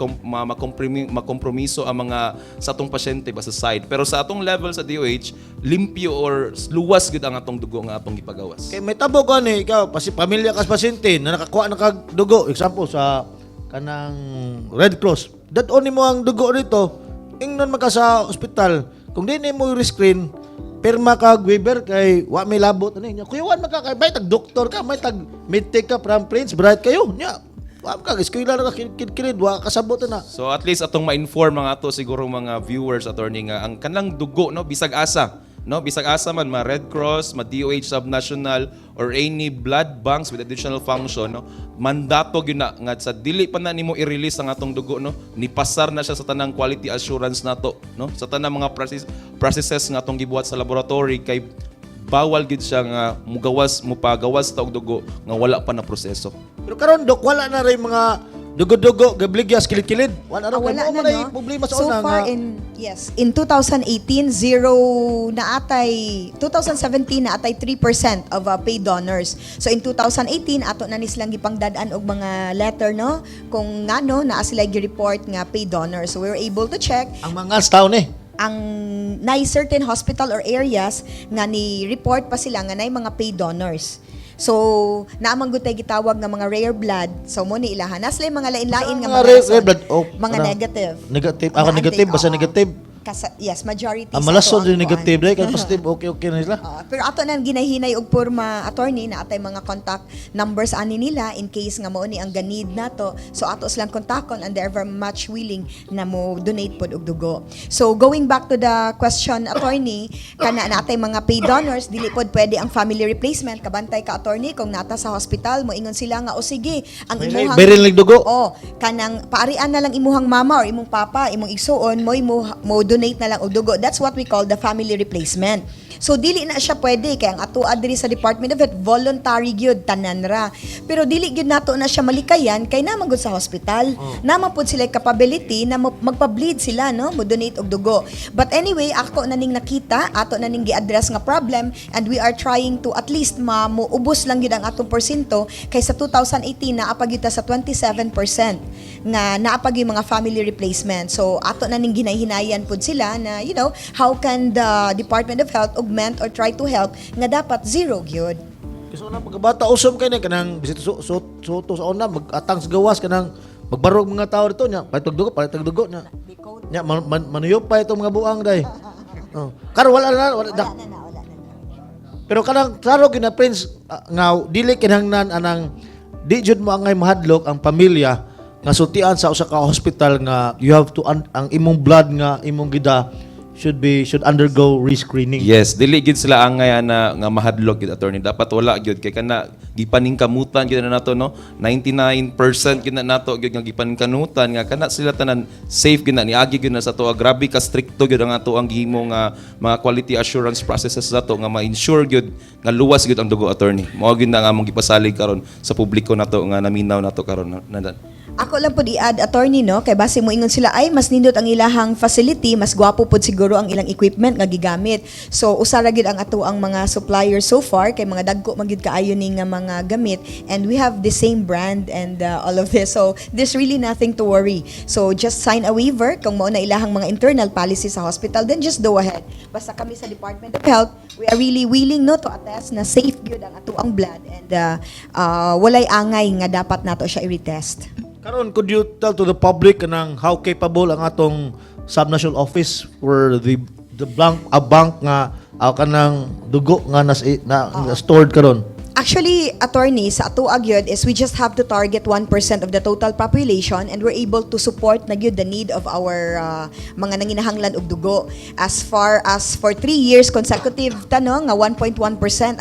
makompromiso ang mga sa atong pasyente ba sa side. Pero sa atong level sa DOH, limpyo or luwas gyud ang atong dugo nga atong gipagawas. Kay may tabo ko ani ikaw pasi pamilya kas pasyente na nakakuha na kag dugo, example sa kanang Red Cross. Dad-on nimo ang dugo rito, ingnon man ka sa ospital, kung di nimo rescreen, pirma kag waiver kay wa may labot ani nya. Kuyawan man ka kay may tag doktor ka, may tag medtech ka from Prince Bright kayo. Nya, wa ka eskwela ra ka kid wa kasabot na. So at least atong ma-inform mga ato siguro mga viewers, attorney, nga ang kanang dugo, no, bisag asa, no, bisag asa man, ma Red Cross, ma DOH subnational or any blood banks with additional function, no, mandato gyud na nga sa dili pa na nimo i-release ang atong dugo, no, nipasar na siya sa tanang quality assurance nato, no, sa tanang mga processes nga atong gibuhat sa laboratory, kay bawal gid siya nga mugawas, mupagawas ta og dugo nga wala pa na proseso. Pero karon, dok, wala na rin mga dugo-dugo gabligyas kilid-kilid. Wala ra Ah, wala kay na, mo na no? problema sa So una far nga. in 2018, zero na atay, 2017 na atay 3% of paid donors. So in 2018, ato na ni silang gipangdad-an og mga letter, no, kung ngano naa sila gi-report nga paid donors. So we were able to check Ang mga town eh. ang nay certain hospital or areas nga ni report pa sila nga nay mga paid donors. So, naamang gud tay gitawag nga mga rare blood. So mo ni ilahan. Nasla yung mga lain-lain nga Mga mga rare, rason. rare blood. Oh, Mga ano? negative. Negative. Ako Mga negative, basta oo. negative. Yes, majority Ang sa malason ato din ang negative kuan. dai kay positive okay na sila. Oo, pero ato nang ginahinay og porma, attorney, na atay mga contact numbers ani nila in case nga mao ni ang ganid nato. So ato silang kontakon and they're very much willing na mo donate pod og dugo. So going back to the question, attorney, kana natay mga paid donors, dili pod pwede ang family replacement. Kabantay ka, attorney, kung nata sa hospital mo ingon sila nga, "O sige, ang imuhang Berin lang dugo. Oh, kanang paarian na lang imuhang mama or imong papa, imong igsuon, mo donate na lang og dugo." That's what we call the family replacement. So dili na siya pwede kay ang ato diri sa Department of Health, voluntary gyud tanan ra. Pero dili gyud nato na siya malikayan kay naman gud sa hospital. Naman pud sila capability na magpa-bleed sila, no, mo donate og dugo. But anyway, ako na ning nakita, ato na ning gi-address nga problem and we are trying to at least ma moubos lang gyud ang atong porsyento kay sa 2018 naa pa gyud ta sa 27% nga naa pa gyud mga family replacement. So ato na ning ginahinayan pud sila na how can the Department of Health augment or try to help nga dapat zero gyud. Kasi una pagkabata usom kay ni kanang bisit su, suto sa una magatang sa gawas kanang magbarog mga tao dito nya palit og dugo, palit og dugo nya. Nya man, man, manuyop pa itong mga buang day. Oh. Karon wala na wala, Wala na na, wala na na. Pero kanang klaro gyud na, Prince, nga dili kinahanglan anang di jud mo angay mahadlok ang pamilya nga sultian sa usa ka hospital nga you have to ang imong blood nga imong gida should undergo rescreening. Yes, dili gid sila angay ana nga mahadlok gid, attorney. Dapat wala gyud kay kana gipaningkamutan gyud na nato, no. 99% gyud na nato gyud nga gipaningkamutan nga kana sila tanan safe gyud na niagi gyud na sa ato. Grabe ka strikto gyud ang ato ang gihimo nga mga quality assurance processes nato nga ma-ensure gyud nga luwas gyud ang dugo, attorney. Mao gyud na nga among gipasalig karon sa publiko nato nga naminaw nato karon na. Ako lang pud i-add, attorney, no, kay base mo ingon sila ay mas nindot ang ilahang facility, mas gwapo pud siguro ang ilang equipment nga gigamit. So usa ra gyud ang ato ang mga supplier so far kay mga dagko man gyud kaayo ni nga mga gamit and we have the same brand and all of this. So there's really nothing to worry. So just sign a waiver kung mao na ilahang mga internal policy sa hospital, then just go ahead. Basta kami sa Department of Health, we are really willing, no, to attest na safe gyud ang ato ang blood and walay angay nga dapat nato siya i-retest. Karon, could you tell to the public kanang how capable ang atong subnational office for the bank a bank nga Kanang dugo nga nas, na, na stored karon? Actually, attorney, sa ato gyud is we just have to target 1% of the total population and we're able to support na gyud the need of our mga nanginahanglan og dugo. As far as for 3 years consecutive tanong nga 1.1%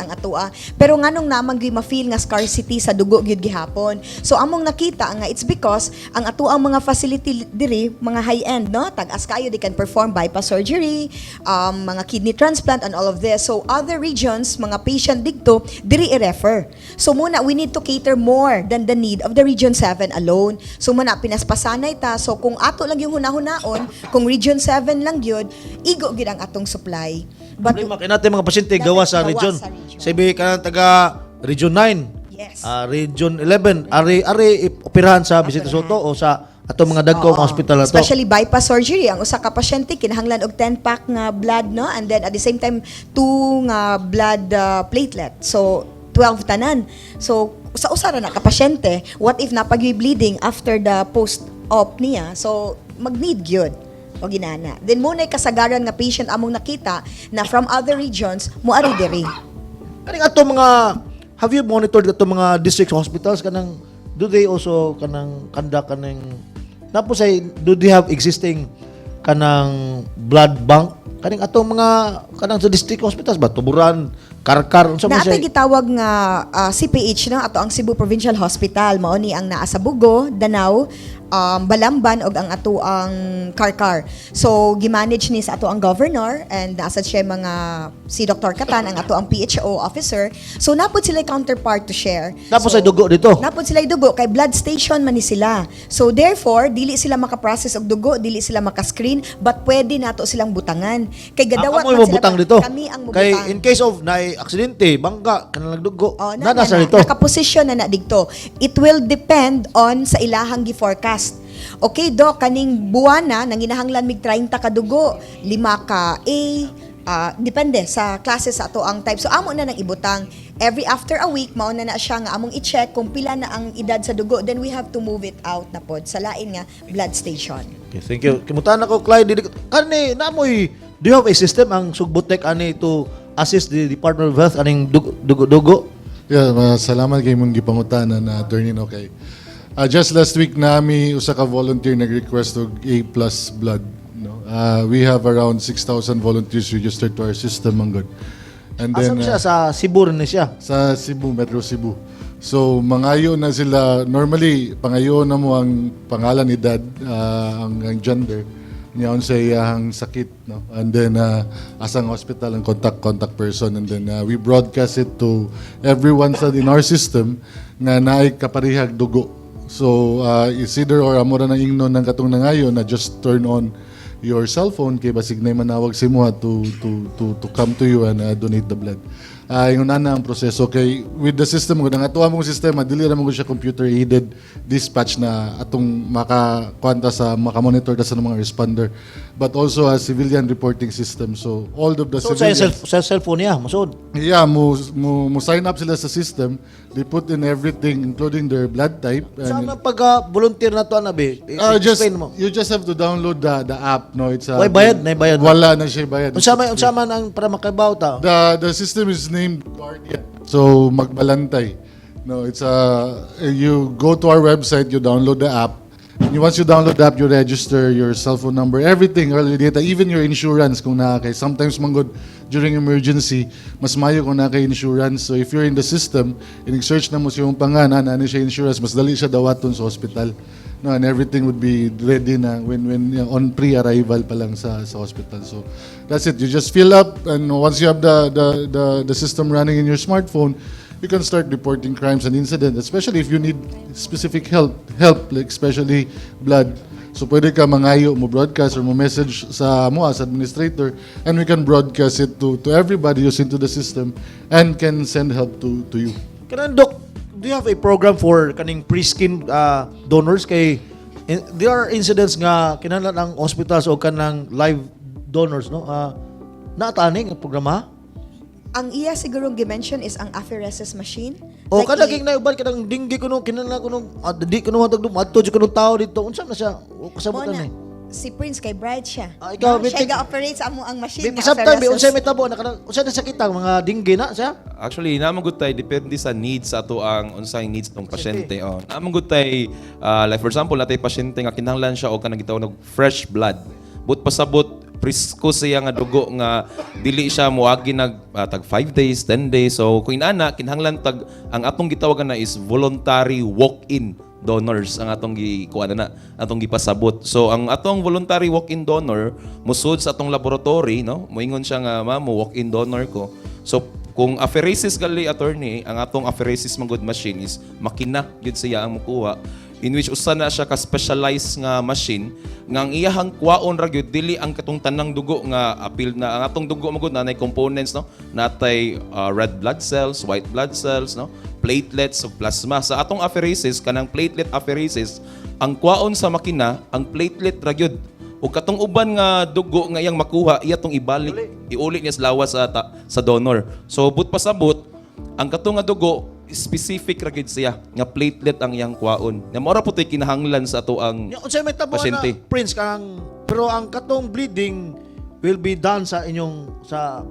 ang atoa. Pero nganong naman gyud ma-feel nga scarcity sa dugo gyud gihapon? So among nakita nga it's because ang ato ang mga facility diri mga high-end, no, tag-as kayo, they can perform bypass surgery, mga kidney transplant and all of this. So other regions, mga patient didto diri i-refer. So muna we need to cater more than the need of the Region 7 alone. So muna pinaspasanay ta. So kung ato lang yung hunahunaon, kung Region 7 lang gyud, igo gyud ang atong supply. But Problema kay natin mga pasyente Dapat gawa sa gawa region. sa region. Sabi kanang taga Region 9. Yes. Region 11, ari ari operahan sa Vicente Sotto o sa atong mga dagko mga Oo. hospital na to. Especially bypass surgery, ang usa ka pasyente kinahanglan og 10 pack nga blood, no, and then at the same time 2 nga blood platelet. So 12 tanan. So sa usa ra na ka pasyente, what if napag bleeding after the post op niya? So mag-need gyud o ginana. Then mo kasagaran nga patient among nakita na from other regions mo ari diri. Kaning ato mga, have you monitored ato mga district hospitals, kanang do they also kanang kanda kaning napos ay do they have existing kanang blood bank kaning atong mga kanang sa district hospitals ba, Tuburan, Karkar, unsa man Naatay siya? gitawag nga CPH na ato ang Cebu Provincial Hospital, mao ni ang naa sa Bugo, Danao, Balamban ug ang ato ang Karkar. So gimanage ni sa ato ang governor and nasa siya mga si Dr. Katan ang ato ang PHO officer. So napod sila counterpart to share. Napod So, say dugo dito. Napod sila dugo kay blood station man ni sila. So therefore dili sila makaprocess og dugo, dili sila maka-screen, but pwede nato silang butangan. Kay gadawat Kamo man mo sila butang dito. Kami ang mobutang. Kay in case of na aksidente, bangga, kanang nagdugo, Oh, na nasa dito. Nakaposisyon na na didto. It will depend on sa ilahang gi-forecast. Okay, Doc, kaning buwana nanginahanglan mig 30 ka dugo, lima ka A, depende sa klase sa ato ang type. So amo na nang ibutang. Every after a week mao na na siya nga among i-check kung pila na ang edad sa dugo, then we have to move it out na pod sa lain nga blood station. Okay, thank you. Kimutan ako, Clyde. Dili kani namoy, do you have a system ang Sugbotech ani to assist the Department of Health aning dugo dugo? Dugo? Yeah, salamat kay mong gipangutana na, attorney, no, kay. Just last week nami usa ka volunteer nag-request og A+ blood, no. We have around 6,000 volunteers registered to our system, man gud. And Asa then siya, sa Cebu rin ni siya? Sa Cebu, Metro Cebu. So mangayo na sila, normally pangayo na mo ang pangalan, edad, ang gender niya, sa iyang sakit, no, and then asang hospital, ang contact contact person, and then we broadcast it to everyone sa in our system nga naay kaparihag dugo. So it's either or amo ra nang ingnon ng katong nangayo na just turn on your cell phone kay basig na manawag si mo to come to you and donate the blood. Ingon na ang proseso kay with the system ko ang ato among sistema, dili ra man gud siya computer aided dispatch na atong makakwanta sa maka-monitor ta sa mga responder, but also a civilian reporting system. So all of the So sa civilians cell, sa cellphone niya, masud. Yeah, mo sign up sila sa system. They put in everything including their blood type. Sa mga pag volunteer na to ana be? Just Explain mo. You just have to download the app, no? It's a Way bayad, nay bayad. Wala na siya bayad. Unsa man ang para makabaw ta? The system is named Guardian. So magbalantay. No, it's a you go to our website, you download the app. And once you download the app, you register your cell phone number, everything, all your data, even your insurance kung naa kay. Sometimes manggod during emergency, mas mayo kung naa kay insurance. So if you're in the system, and search na mo siyang pangalan, ano siya insurance, mas dali siya dawaton sa hospital. No, and everything would be ready na when on pre-arrival pa lang sa hospital. So that's it. You just fill up, and once you have the system running in your smartphone, you can start reporting crimes and incidents, especially if you need specific help like especially blood. So pwede ka mangayo mo broadcast or mo message sa mo as administrator, and we can broadcast it to everybody who's into the system and can send help to you. Kanang doc, do you have a program for kaning pre-screen donors kay there are incidents nga kinahanglan ang hospitals o kanang live donors, no? Naa ta ani nga programa? Ang iya siguro gimension is ang apheresis machine. O Like, kada king nauban kanang dinggi kuno kinahanglan kuno di kuno hatag adto jud kuno tao dito, unsa na siya? O, kasabutan Mo na. ni. Si Prince kay bright siya. Ah, ikaw, No? Siya Bitik. ga-operate sa amo ang machine Bi nga pasabtan bi apheresis. unsay may tabo na kanang unsay na sakit ang mga dengue na siya? Actually, naa man gud tay depende sa needs sa ato ang unsay needs tong pasyente. Oh. Naa man gud tay like for example, natay pasyente nga kinahanglan siya og kanang gitawag og fresh blood. But pasabot presko siya nga dugo nga dili siya moagi nag tag 5 days, 10 days. So kung inana kinahanglan tag ang atong gitawagan na is voluntary walk-in donors ang atong gikuha na atong gipasabot. So ang atong voluntary walk-in donor musud sa atong laboratory, no? Moingon siya nga, "Ma'am, mo walk-in donor ko." So kung apheresis gali, attorney, ang atong apheresis man gud machine is makina gyud siya ang mukuha, in which usa na siya ka specialized nga machine nga ang iyahang kuwaon ra gyud dili ang katong tanang dugo nga apil na. Ang atong dugo man gud nanay components, no? Natay red blood cells, white blood cells, no, platelets ug plasma. Sa atong apheresis, kanang platelet apheresis, ang kuwaon sa makina ang platelet ra gyud ug katong uban nga dugo nga iyang makuha, iya tong ibalik, iuli niya sa lawas sa donor. So but pasabot ang katong nga dugo specific ra gyud siya nga platelet ang iyang kuwaon. Na mao ra po to'y kinahanglan sa ato ang Nya unsay may tabo na pasyente. Prince kanang pero ang katong bleeding will be done sa inyong sa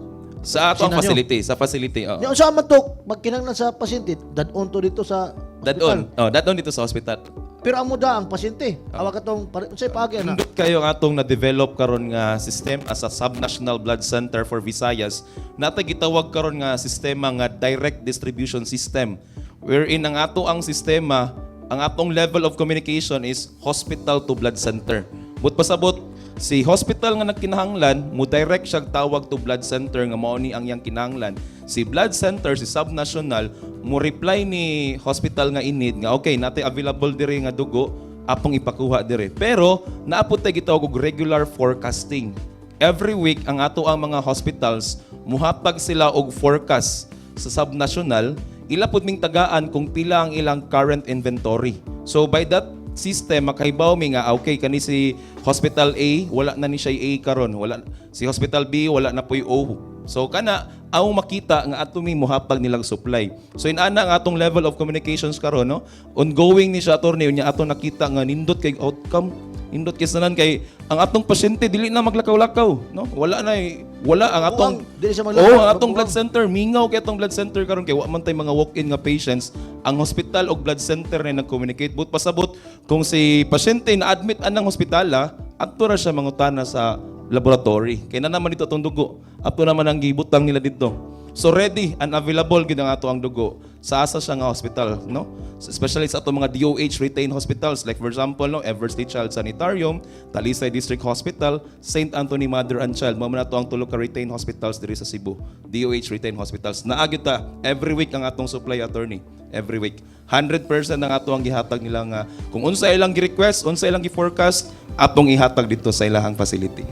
Sa ato ang opisina nyo. facility, sa facility. Oo. Nya unsa man to magkinahanglan sa pasyente, dad-on to dito sa Dadon. hospital. Oh, dadon dito sa hospital. Pero amo da ang pasyente. Awa katong unsay paagi ana? Nindot kayo ang atong na-develop karon nga system as a subnational blood center for Visayas. Natay gitawag karon nga sistema nga direct distribution system, wherein ang ato ang sistema, ang atong level of communication is hospital to blood center. But pasabot si hospital nga nagkinahanglan, mo direct siya tawag to blood center nga mao ni ang iyang kinahanglan. Si blood center, si subnational, mo reply ni hospital nga inid nga okay, natay available diri nga dugo, atong ipakuha dire. Pero naa pod tay gitawag og regular forecasting. Every week ang ato ang mga hospitals muhatag sila og forecast sa subnational, ila pud ming tagaan kung pila ang ilang current inventory. So by that system makahibaw mi nga ah, okay, kani si Hospital A wala na ni siya A karon, wala si Hospital B, wala na po'y O. So kana aw makita nga ato mi mohatag nilang supply. So inana ang atong level of communications karon, no? Ongoing ni siya, attorney. Unya ato nakita nga nindot kay outcome, nindot kay sanan kay ang atong pasyente dili na maglakaw-lakaw, no? Wala na eh. Wala ang atong Buang, dili siya maglakaw. Oh, ang atong Buang. blood center mingaw kay atong blood center karon kay wa man tay mga walk-in nga patients. Ang hospital og blood center na nag-communicate. But pasabot kung si pasyente na admit anang ospitala, adto ra siya mangutana sa laboratory kay na naman dito atong dugo, ato naman ang gibutang nila dito. So ready and available gid ang ato ang dugo sa asa siya nga hospital, no? So, especially sa ato mga DOH retained hospitals like for example, no, Eversley Child Sanitarium, Talisay District Hospital, St. Anthony Mother and Child. Mao man ato ang tulo ka retained hospitals diri sa Cebu. DOH retained hospitals. Naa gyud ta every week ang atong supply, attorney. Every week. 100% ang ato ang gihatag nila nga kung unsa ilang gi-request, unsa ilang gi-forecast, atong ihatag dito sa ilahang facility.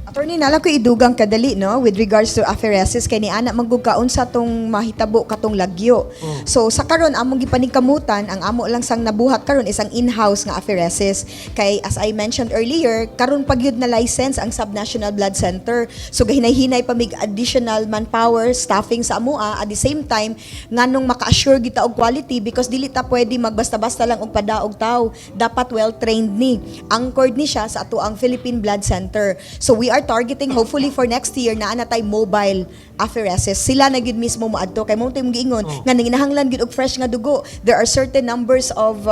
Attorney, nala ko idugang kadali, no, with regards to apheresis kay ni ana man gud kaon sa tong mahitabo katong lagyo. So sa karon among gipaningkamutan, ang amo lang sang nabuhat karon is ang in-house nga apheresis kay as I mentioned earlier, karon pa gyud na license ang Subnational Blood Center. So gahinay-hinay pa mig additional manpower staffing sa amoa. At the same time, nganong maka-assure kita og quality because dili ta pwede magbasta-basta lang og padaog tawo, dapat well trained ni, anchored ni siya sa ato ang Philippine Blood Center. So we are targeting hopefully for next year naa na tay mobile apheresis. Sila na gyud mismo moadto kay mo tay giingon nga nanginahanglan gyud og fresh nga dugo. There are certain numbers of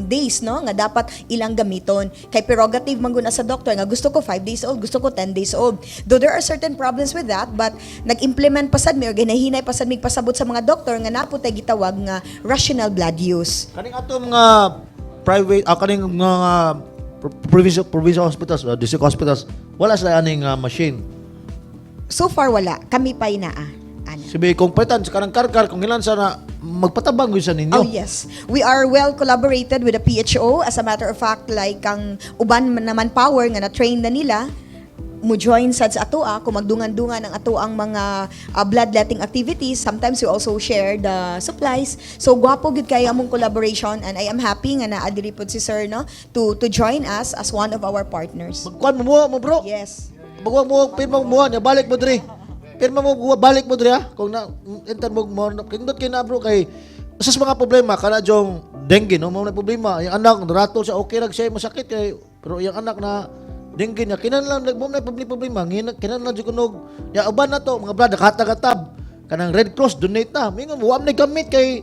days, no, nga dapat ilang gamiton kay prerogative man gud na sa doctor nga gusto ko 5 days old, gusto ko 10 days old. Though there are certain problems with that, but nag-implement pa sad mi or ginahinay pa sad mi pasabot sa mga doktor nga naa po tay gitawag nga rational blood use. Kaning ato mga private kaning mga provincial hospitals, district hospitals, wala sila aning machine. So far wala, kami pa naa ana. Sabi kung palitan sa kanang karkar kung ilan sana magpatabang gyud sa ninyo. Oh yes. We are well collaborated with the PHO. As a matter of fact, like ang uban man naman power nga na-train na nila mo join sad sa atoa kung magdungan-dungan ang ato ang mga bloodletting activities. Sometimes we also share the supplies. So gwapo gid kay among collaboration and I am happy nga naa diri pod si sir, no, to join us as one of our partners. Magkuan mo mo bro. Yes. Magkuan mo pirma mo nya balik mo diri. Pirma mo balik mo diri ha. Kung na enter mo mo kindot kay na bro kay sa mga problema kana jong dengue, no, mo na problema. Yung anak rato siya, okay ra siya masakit kay Pero iyang anak na dengue niya, kinahanglan nagmo na problema, kinahanglan jud kunog. Ya uban na to mga brad, kahatag-hatab kanang Red Cross donate na. Mingon wa man gamit kay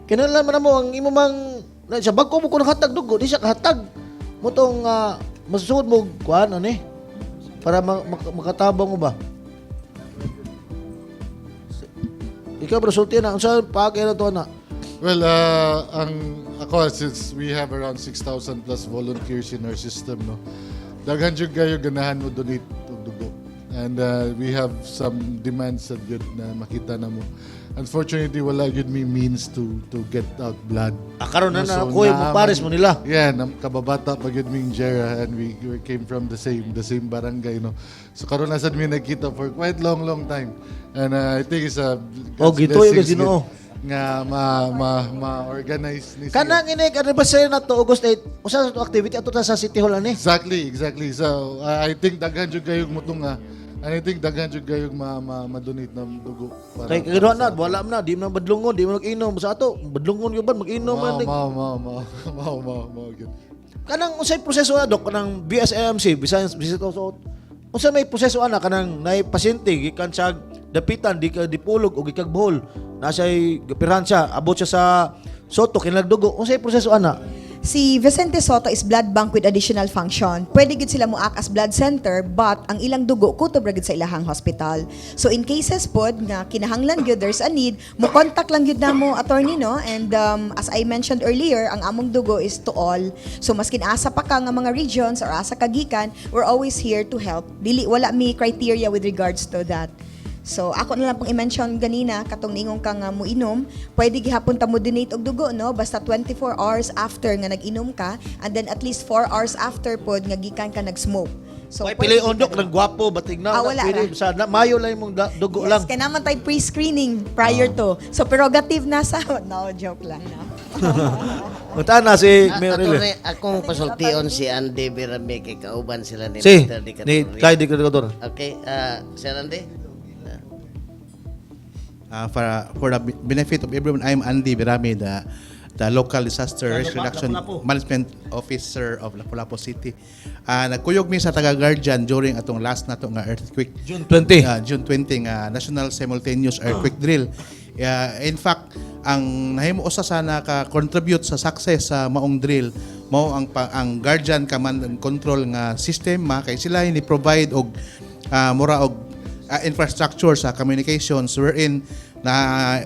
kinahanglan man mo ang imo mang na siya bag-o mo ko nakahatag dugo, di siya kahatag. Mo tong masusugod mo kuan ani para makatabang mo ba? Ikaw bro, sulti na. Unsa paagi na to na? Well, ang ako, since we have around 6,000 plus volunteers in our system, no. Daghan jud kayo ganahan mo donate og dugo. And we have some demands sa gyud na makita na mo. Unfortunately, wala gyud mi means to get out blood. Ah, karon na No, na so kuy mo naa pares mo nila. Yeah, kababata pa gyud ming Jera and we came from the same barangay, no. So karon na sad mi nagkita for quite long, long time. And I think it's a Oh, God's gituyo blessings gyud Ginoo. nga ma ma ma-organize ni siya. Kanang ini anniversary na to August 8. Usa sa to activity ato ta sa City Hall ani. Exactly. So I think daghan jud kayong mutunga. And I think daghan jud kayong ma, ma, ma-donate ng dugo para Kay kagano na wala man na di man badlongon, di man mag-inom sa ato. Badlongon gyud ba mag-inom man. Mao mao mao mao mao mao gyud. Kanang unsay proseso na, dok, kanang BSMC bisan bisan so unsa may proseso ana kanang nay pasyente gikan sa Dapitan di ka Dipolog o gikan Bohol na siya'y gapirhan siya, abot siya sa Sotto kinagdugo, unsay proseso ana? Si Vicente Sotto is blood bank with additional function. Pwede gid sila mo-act as blood center, but ang ilang dugo kutob ra gid sa ilahang hospital. So in cases pod nga kinahanglan gyud, there's a need, mo contact lang gyud namo, attorney, no, and as I mentioned earlier, ang among dugo is to all. So maskin asa pa ka nga mga regions or asa ka gikan, we're always here to help. Dili, wala mi criteria with regards to that. So ako na lang pong i-mention ganina katong niingon ka nga muinom, pwede gihapon ta mo donate og dugo, no, basta 24 hours after nga nag-inom ka and then at least 4 hours after pod nga gikan ka nag-smoke. So May pwede pili ondok gid ng gwapo batig na Ah, wala pwede ra. sa na, mayo lang imong dugo Yes, lang. kaya naman tayo pre-screening prior to. So prerogative na sa, no, joke lang, no. Unta na si Ah, Mayor Ile. attorney, akong pasultion si Andy Berame kay kauban sila ni Si Mr. ni Dicatoria. Kai Dicatoria. Okay, Sir Andy? For the benefit of everyone, I'm Andy Berame, the local disaster risk reduction management officer of Lapu-Lapu City. Nagkuyog mi sa taga Guardian during atong last nato nga earthquake. June 20. June 20 nga National Simultaneous Earthquake Drill. In fact, ang nahimo usa sa naka-contribute sa success sa maong drill mao ang Guardian Command and Control nga system ma kay sila ni provide og mura og infrastructure sa communications wherein na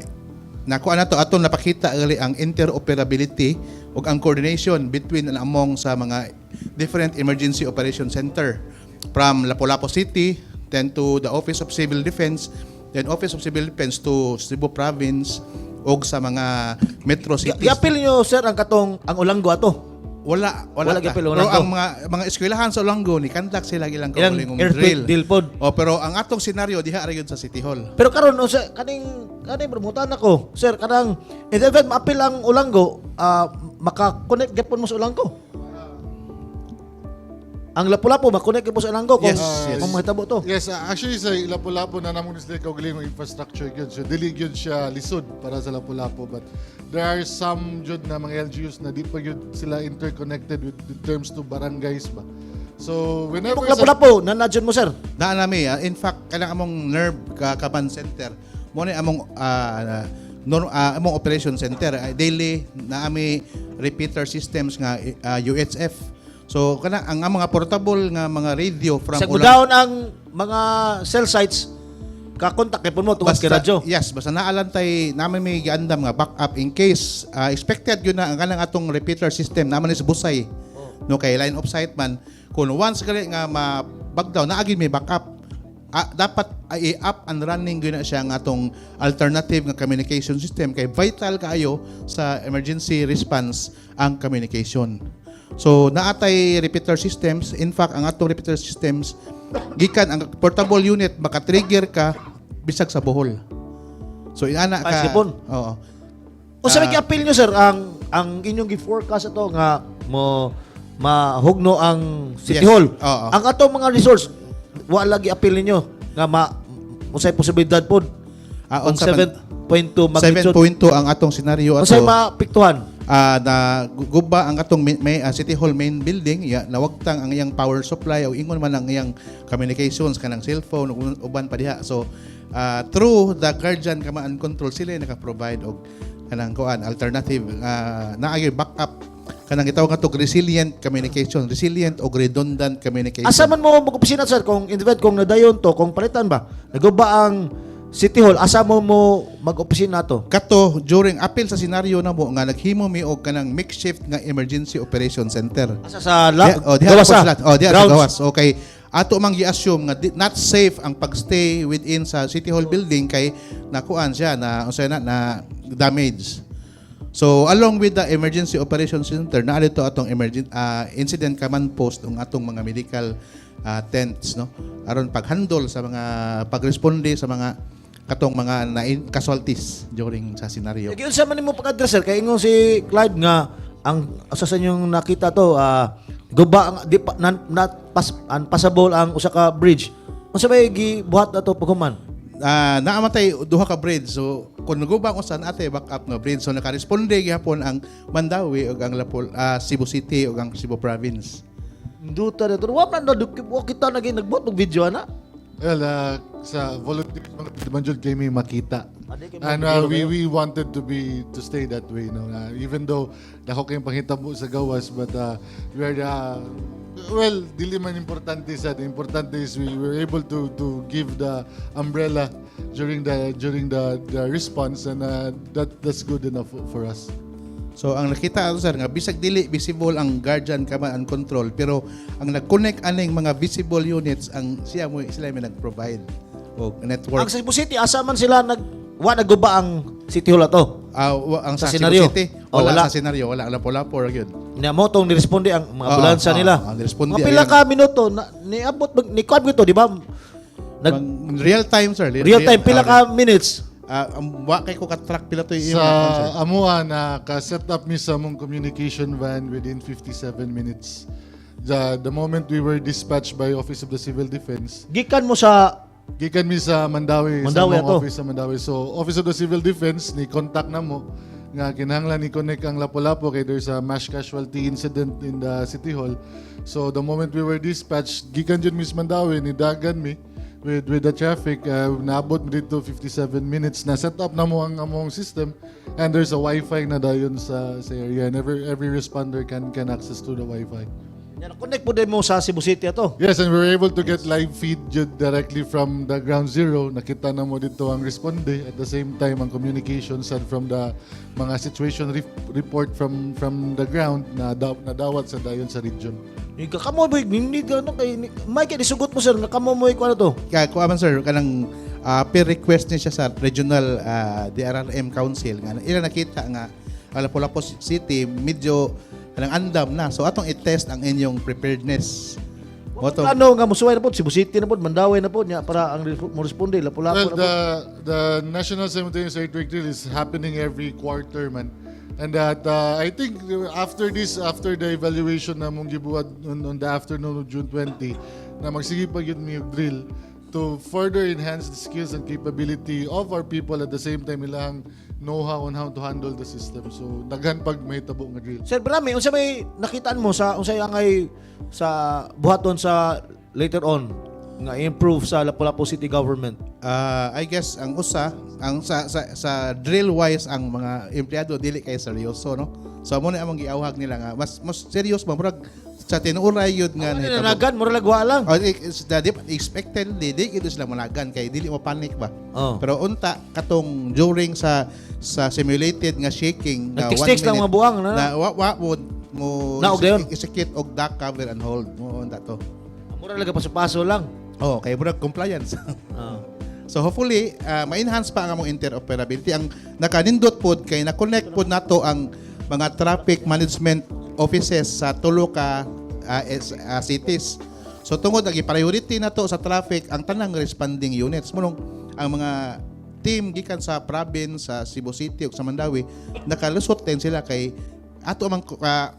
nakuha na to atong napakita gali ang interoperability ug ang coordination between and among sa mga different emergency operation center from Lapu-Lapu City, then to the Office of Civil Defense, then Office of Civil Defense to Cebu Province ug sa mga metro cities. Giapil niyo, sir, ang katong ang Olango ato? Wala, wala, Wala ta. giapil Pero Olango. ang mga eskwelahan sa Olango ni conduct sila ilang Ilang kaugalingong earthquake drill. drill pod. Oh, pero ang atong senaryo diha ra gyud sa City Hall. Pero karon unsa kaning kaning promotan ako, sir, kanang in the event maapil ang Olango, maka-connect gyapon mo sa Olango. Ang Lapu-Lapu ma-connect gyapon sa Olango kung Yes. kung mahitabo to. Yes, actually sa Lapu-Lapu na namon sila kaugalingong infrastructure gyud. So dili gyud siya lisod para sa Lapu-Lapu, but there are some jud na mga LGUs na di pa gyud sila interconnected with in terms to barangays ba. So whenever Kung Lapu-Lapu, nanadyon mo, sir. Naa nami, in fact kanang among nerve ka command center mo ni among among operation center. Daily na ami repeater systems nga UHF. So kana ang mga portable nga mga radio from Sa down ang mga cell sites, ka-contact gyapon mo tungod kay radyo. Yes, basta naalantay namin may giandam nga backup in case expected yun na ang kanang atong repeater system naman is busay. No, kay line of sight man kung once gali nga ma-bag down naagin may backup. Dapat ay up and running gyud na siya ang atong alternative nga communication system kay vital kaayo sa emergency response ang communication. So naatay repeater systems. In fact, ang atong repeater systems gikan ang portable unit maka-trigger ka bisag sa Bohol. So inana Ay, ka. sipon. Oo. O sa may appeal nyo, sir, ang inyong gi-forecast ato nga mo mahugno ang City Yes. Hall. Oo. Ang atong mga resource wala gi-appeal ninyo nga ma unsay posibilidad pod Ah, kung unsa man- 7.2 magnitude? 7.2 ang atong senaryo ato. Unsay maapektuhan? Na guba ang atong may, City Hall main building ya, nawagtang ang iyang power supply o ingon man ang iyang communications kanang cellphone ug uban pa diha. So through the Guardian Command and Control, sila yung naka-provide og kanang kuan, alternative, naay backup kanang gitawag nga resilient communication, resilient o redundant communication. Asa man mo mag-opisina, sir, kung in the event kung nadayon to, kung palitan ba, naguba ang City Hall, asa mo mo mag-opisina to? Kato during apil sa senaryo na mo nga naghimo mi og kanang makeshift nga emergency operation center. Asa sa la, Diha, oh, diha gawas po ah? sila. Oh, diha sa Grounds. gawas. Okay. Ato mang gi-assume nga not safe ang pagstay within sa City Hall building kay nakuan siya na unsay na na damage. So along with the emergency operation center, naa dito atong emergency incident command post ang atong mga medical tents, no, aron paghandle sa mga pagresponde sa mga katong mga na casualties during sa scenario. Sige, unsa man nimo pag-address, sir, kay ingon si Clyde nga ang asa sa inyong nakita to, guba ang di pa, nan, not pas, unpassable ang usa ka bridge. Unsa may gibuhat na to paghuman? Naamatay duha ka bridge. So kung naguba ko saan ate backup nga bridge. So nakaresponde gihapon ang Mandaue ug ang Lapol, Cebu City ug ang Cebu Province. Duta na to. Wa man na wa kita naging nagbuhat og video ana. Well, sa volunteers man jud kay may makita. Adi kay And mga we wanted to stay that way, no. Even though dako kayong panghitabo sa gawas, but we are well, dili man importante sa importante is we were able to give the umbrella during the response and that's good enough for us. So ang nakita ato, sir, nga bisag dili visible ang Guardian Command and Control, pero ang nag-connect aning mga visible units, ang siya mo sila may nag-provide og network. Ang Cebu City, asa man sila nag wa naguba ang City Hall ato? Ang Sa sa, Cebu senaryo? City, Oh, wala, wala. sa senaryo, wala, Lapu-Lapu ra gyud. Nya mo tong niresponde ang mga Oo, ambulansya oo, nila. oo, niresponde Mga pila ang- ka minuto na, niabot ni kuan to, di ba? Nag Real time, sir. Real time pila ka minutes? Wa kay ko ka-track pila to yung Sa amua na ka-set up mi sa among communication van within 57 minutes. The moment we were dispatched by Office of the Civil Defense, Gikan mo sa gikan mi sa Mandaue, Mandaue sa among ato. office sa Mandaue. So, Office of the Civil Defense ni contact na mo nga kinahanglan ni connect ang Lapu-Lapu kay there's a mass casualty incident in the City Hall. So, the moment we were dispatched, gikan jud mi sa Mandaue, ni dagan mi with the traffic, naabot mi dito 57 minutes na set up na mo ang among system and there's a wifi na dayon sa area and every responder can access to the wifi. Yan, connect po din mo sa Cebu City ato. Yes, and we were able to get live feed jud directly from the ground zero. Nakita na mo dito ang responde. At the same time, ang communication sad from the mga situation report from the ground na nadawat sa dayon sa region. Yung kamo boy, hindi ka ano kay Mike, isugot mo, sir, kamo mo ko ano to. Kaya kuha man, sir, kanang per request ni siya sa regional DRRM Council nga ila nakita nga ang Lapu-Lapu City medyo kanang andam na. So atong i-test ang inyong preparedness. Mo to. Ano nga musuway na po Cebu City na po, Mandaue na po niya para ang mo responde Lapu-Lapu Well, na po. the National Simultaneous Earthquake Drill is happening every quarter, man. And that I think after this, after the evaluation na mong gibuhat on the afternoon of June 20, na magsige pa gyud mi og drill to further enhance the skills and capability of our people, at the same time ilang know-how on how to handle the system. So daghan pag mahitabo nga drill. Sir Brami, unsa may nakitaan mo sa unsay angay sa buhaton sa later on nga improve sa Lapu-Lapu City government? I guess ang usa ang sa drill wise, ang mga empleyado dili kay seryoso, no. So amo na among giawhag nila nga mas mas serious ba, murag sa tinuoray yun nga Ano nahitabo. nanagan, mura lagwa lang. Oh, it's the expected di gid sila managan kay dili mo panic ba. Oh. Pero unta katong during sa simulated nga shaking nga Nagtiks-tiks one lang minute, mga buang, na? Na wa wa mo mo Naog dayon. Execute og duck, cover and hold mo unta to. Mura lang paso-paso lang. Oh, kay murag compliance. Oh. So hopefully ma-enhance pa ang among interoperability. Ang nakanindot pod kay na-connect pod nato ang mga traffic management offices sa tulo ka cities. So tungod ang priority nato sa traffic ang tanang responding units munong ang mga team gikan sa province, sa Cebu City ug sa Mandaue, nakalusot din sila kay ato mang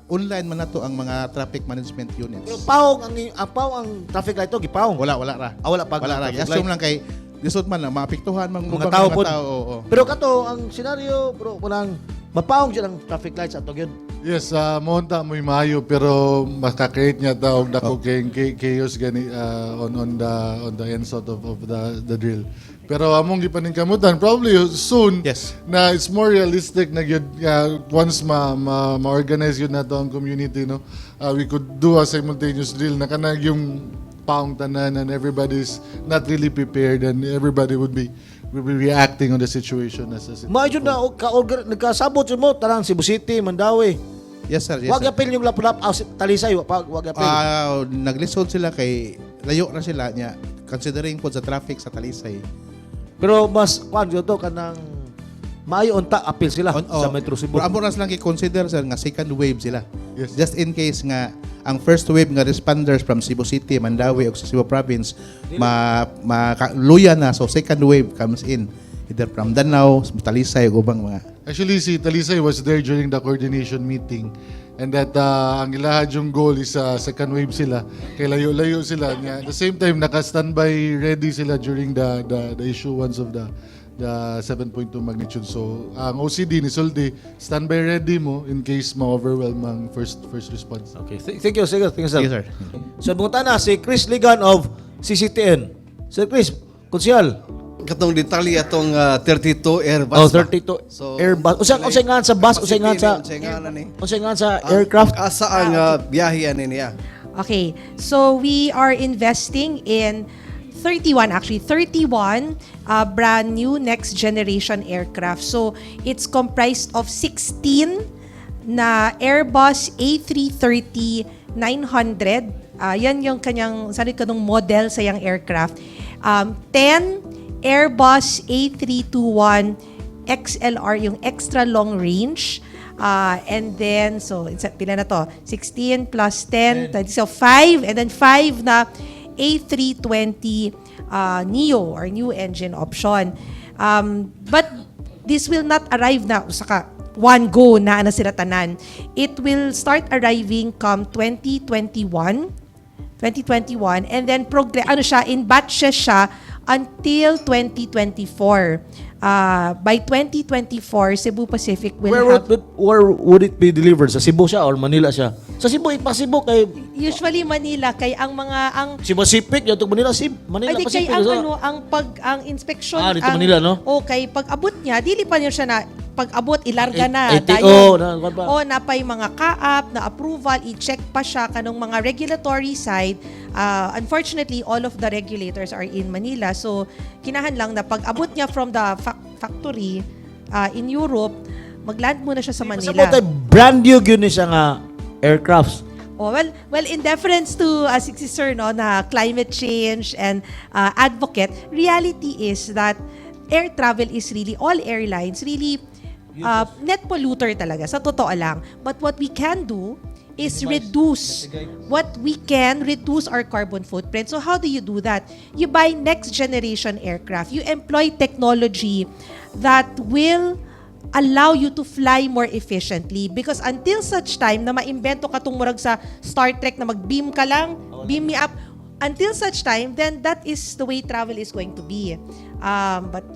online man nato ang mga traffic management units. Pero pawong ang pawong ang traffic light to gipawong. Wala, wala ra. Ah, wala pa Wala ra. traffic Assume light. lang kay lisod man na maapektuhan mang Mga ubang tao mga pod. tao. Oo. Pero kato ang scenario, bro, kanang Mapaong siya ng traffic lights ato gyud. Yes, mo unta mo'y maayo, pero maka-create niya ta og dako kay chaos gani on the end sort of the drill. Pero among gipaningkamutan probably soon na it's more realistic na gyud once ma ma-organize gyud nato ang community, no, we could do a simultaneous drill na kanang yung paong tanan and everybody's not really prepared and everybody would be reacting on the situation as it Maayo na og ka nagkasabot mo tanan Cebu City, Mandaue. Yes, sir. Yes, Wag sir. apil yung Lapu-Lapu, ah, Talisay, wa pa wag apil. Ah, naglisod sila kay layo na sila niya considering po sa traffic sa Talisay. Pero mas kuan gyud to kanang maayo unta apil sila Oh, sa Metro Cebu. Pero amo na silang i-consider, sir, nga second wave sila. Yes. Just in case nga ang first wave nga responders from Cebu City, Mandaue ug sa Cebu Province ma, ma luya na, so second wave comes in either from Danao, Talisay ug ubang mga. Actually, si Talisay was there during the coordination meeting and that ang ilahad yung goal is second wave sila. Kay layo-layo sila. Nga, at the same time, naka-standby ready sila during the issuance of the 7.2 magnitude. So, ang OCD ni sulti, standby ready mo in case ma-overwhelm ang first response. Okay, thank you, thank you, thank you, sir. Thank you, sir. So bunta na si Chris Ligan of CCTN. Sir Chris, konsyal. Katong detalye atong 32 Airbus Oh, ba? 32 So, Airbus. Unsay ngan sa bus, unsay ngan sa Unsay ngalan ni? Unsay ngan sa aircraft? Asa ang biyahe ani niya? Okay, so we are investing in 31, actually 31 brand new next generation aircraft. So it's comprised of 16 na Airbus A330 900. Yan yung kanyang sabi ko nung model sa yung aircraft. 10 Airbus A321 XLR, yung extra long range. And then, so, it's, pila na to? 16 plus 10, 20, so 5, and then 5 na A320 Neo or new engine option. But this will not arrive na saka one go na na sila tanan. It will start arriving come 2021. 2021 and then progress ano siya, in batches siya until 2024. By 2024, Cebu Pacific will Where have would it be delivered? Sa Cebu siya or Manila siya? Sa Cebu, ipa Cebu kay Usually Manila kay ang mga ang Cebu Pacific, yato Manila, Cebu, Manila Ay, di, kay Pacific. ang ano, ang pag ang inspection Ah, dito ang, Manila, no? Okay, pag abot niya, dili pa niya siya na pag abot ilarga na ATO, dayon. na, kwan pa. O napay mga CAAP na approval, i-check pa siya kanong mga regulatory side. Unfortunately, all of the regulators are in Manila. So, kinahan lang na pag abot niya from the factory in Europe, magland muna siya sa Manila. Sa tayo, brand new gyud ni siya nga aircrafts. Oh, well, in deference to si Sir, no, na climate change and advocate, reality is that air travel is really, all airlines really net polluter talaga, sa totoo lang. But what we can do is reduce what we can reduce our carbon footprint. So how do you do that? You buy next generation aircraft. You employ technology that will allow you to fly more efficiently because until such time na maimbento ka tong murag sa Star Trek na mag-beam ka lang, beam me up, until such time, then that is the way travel is going to be. But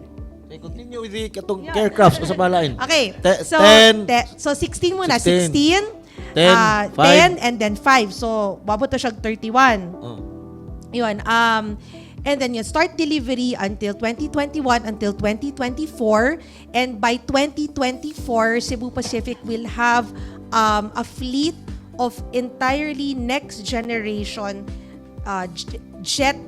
Okay, continue with the katong aircrafts sa balain. Okay. So, 10, so 16 muna. 16, 16, 10, 5. 10, and then 5. So, wabot na siya 31. Oh. Yun. And then you start delivery until 2021 until 2024. And by 2024, Cebu Pacific will have a fleet of entirely next generation jet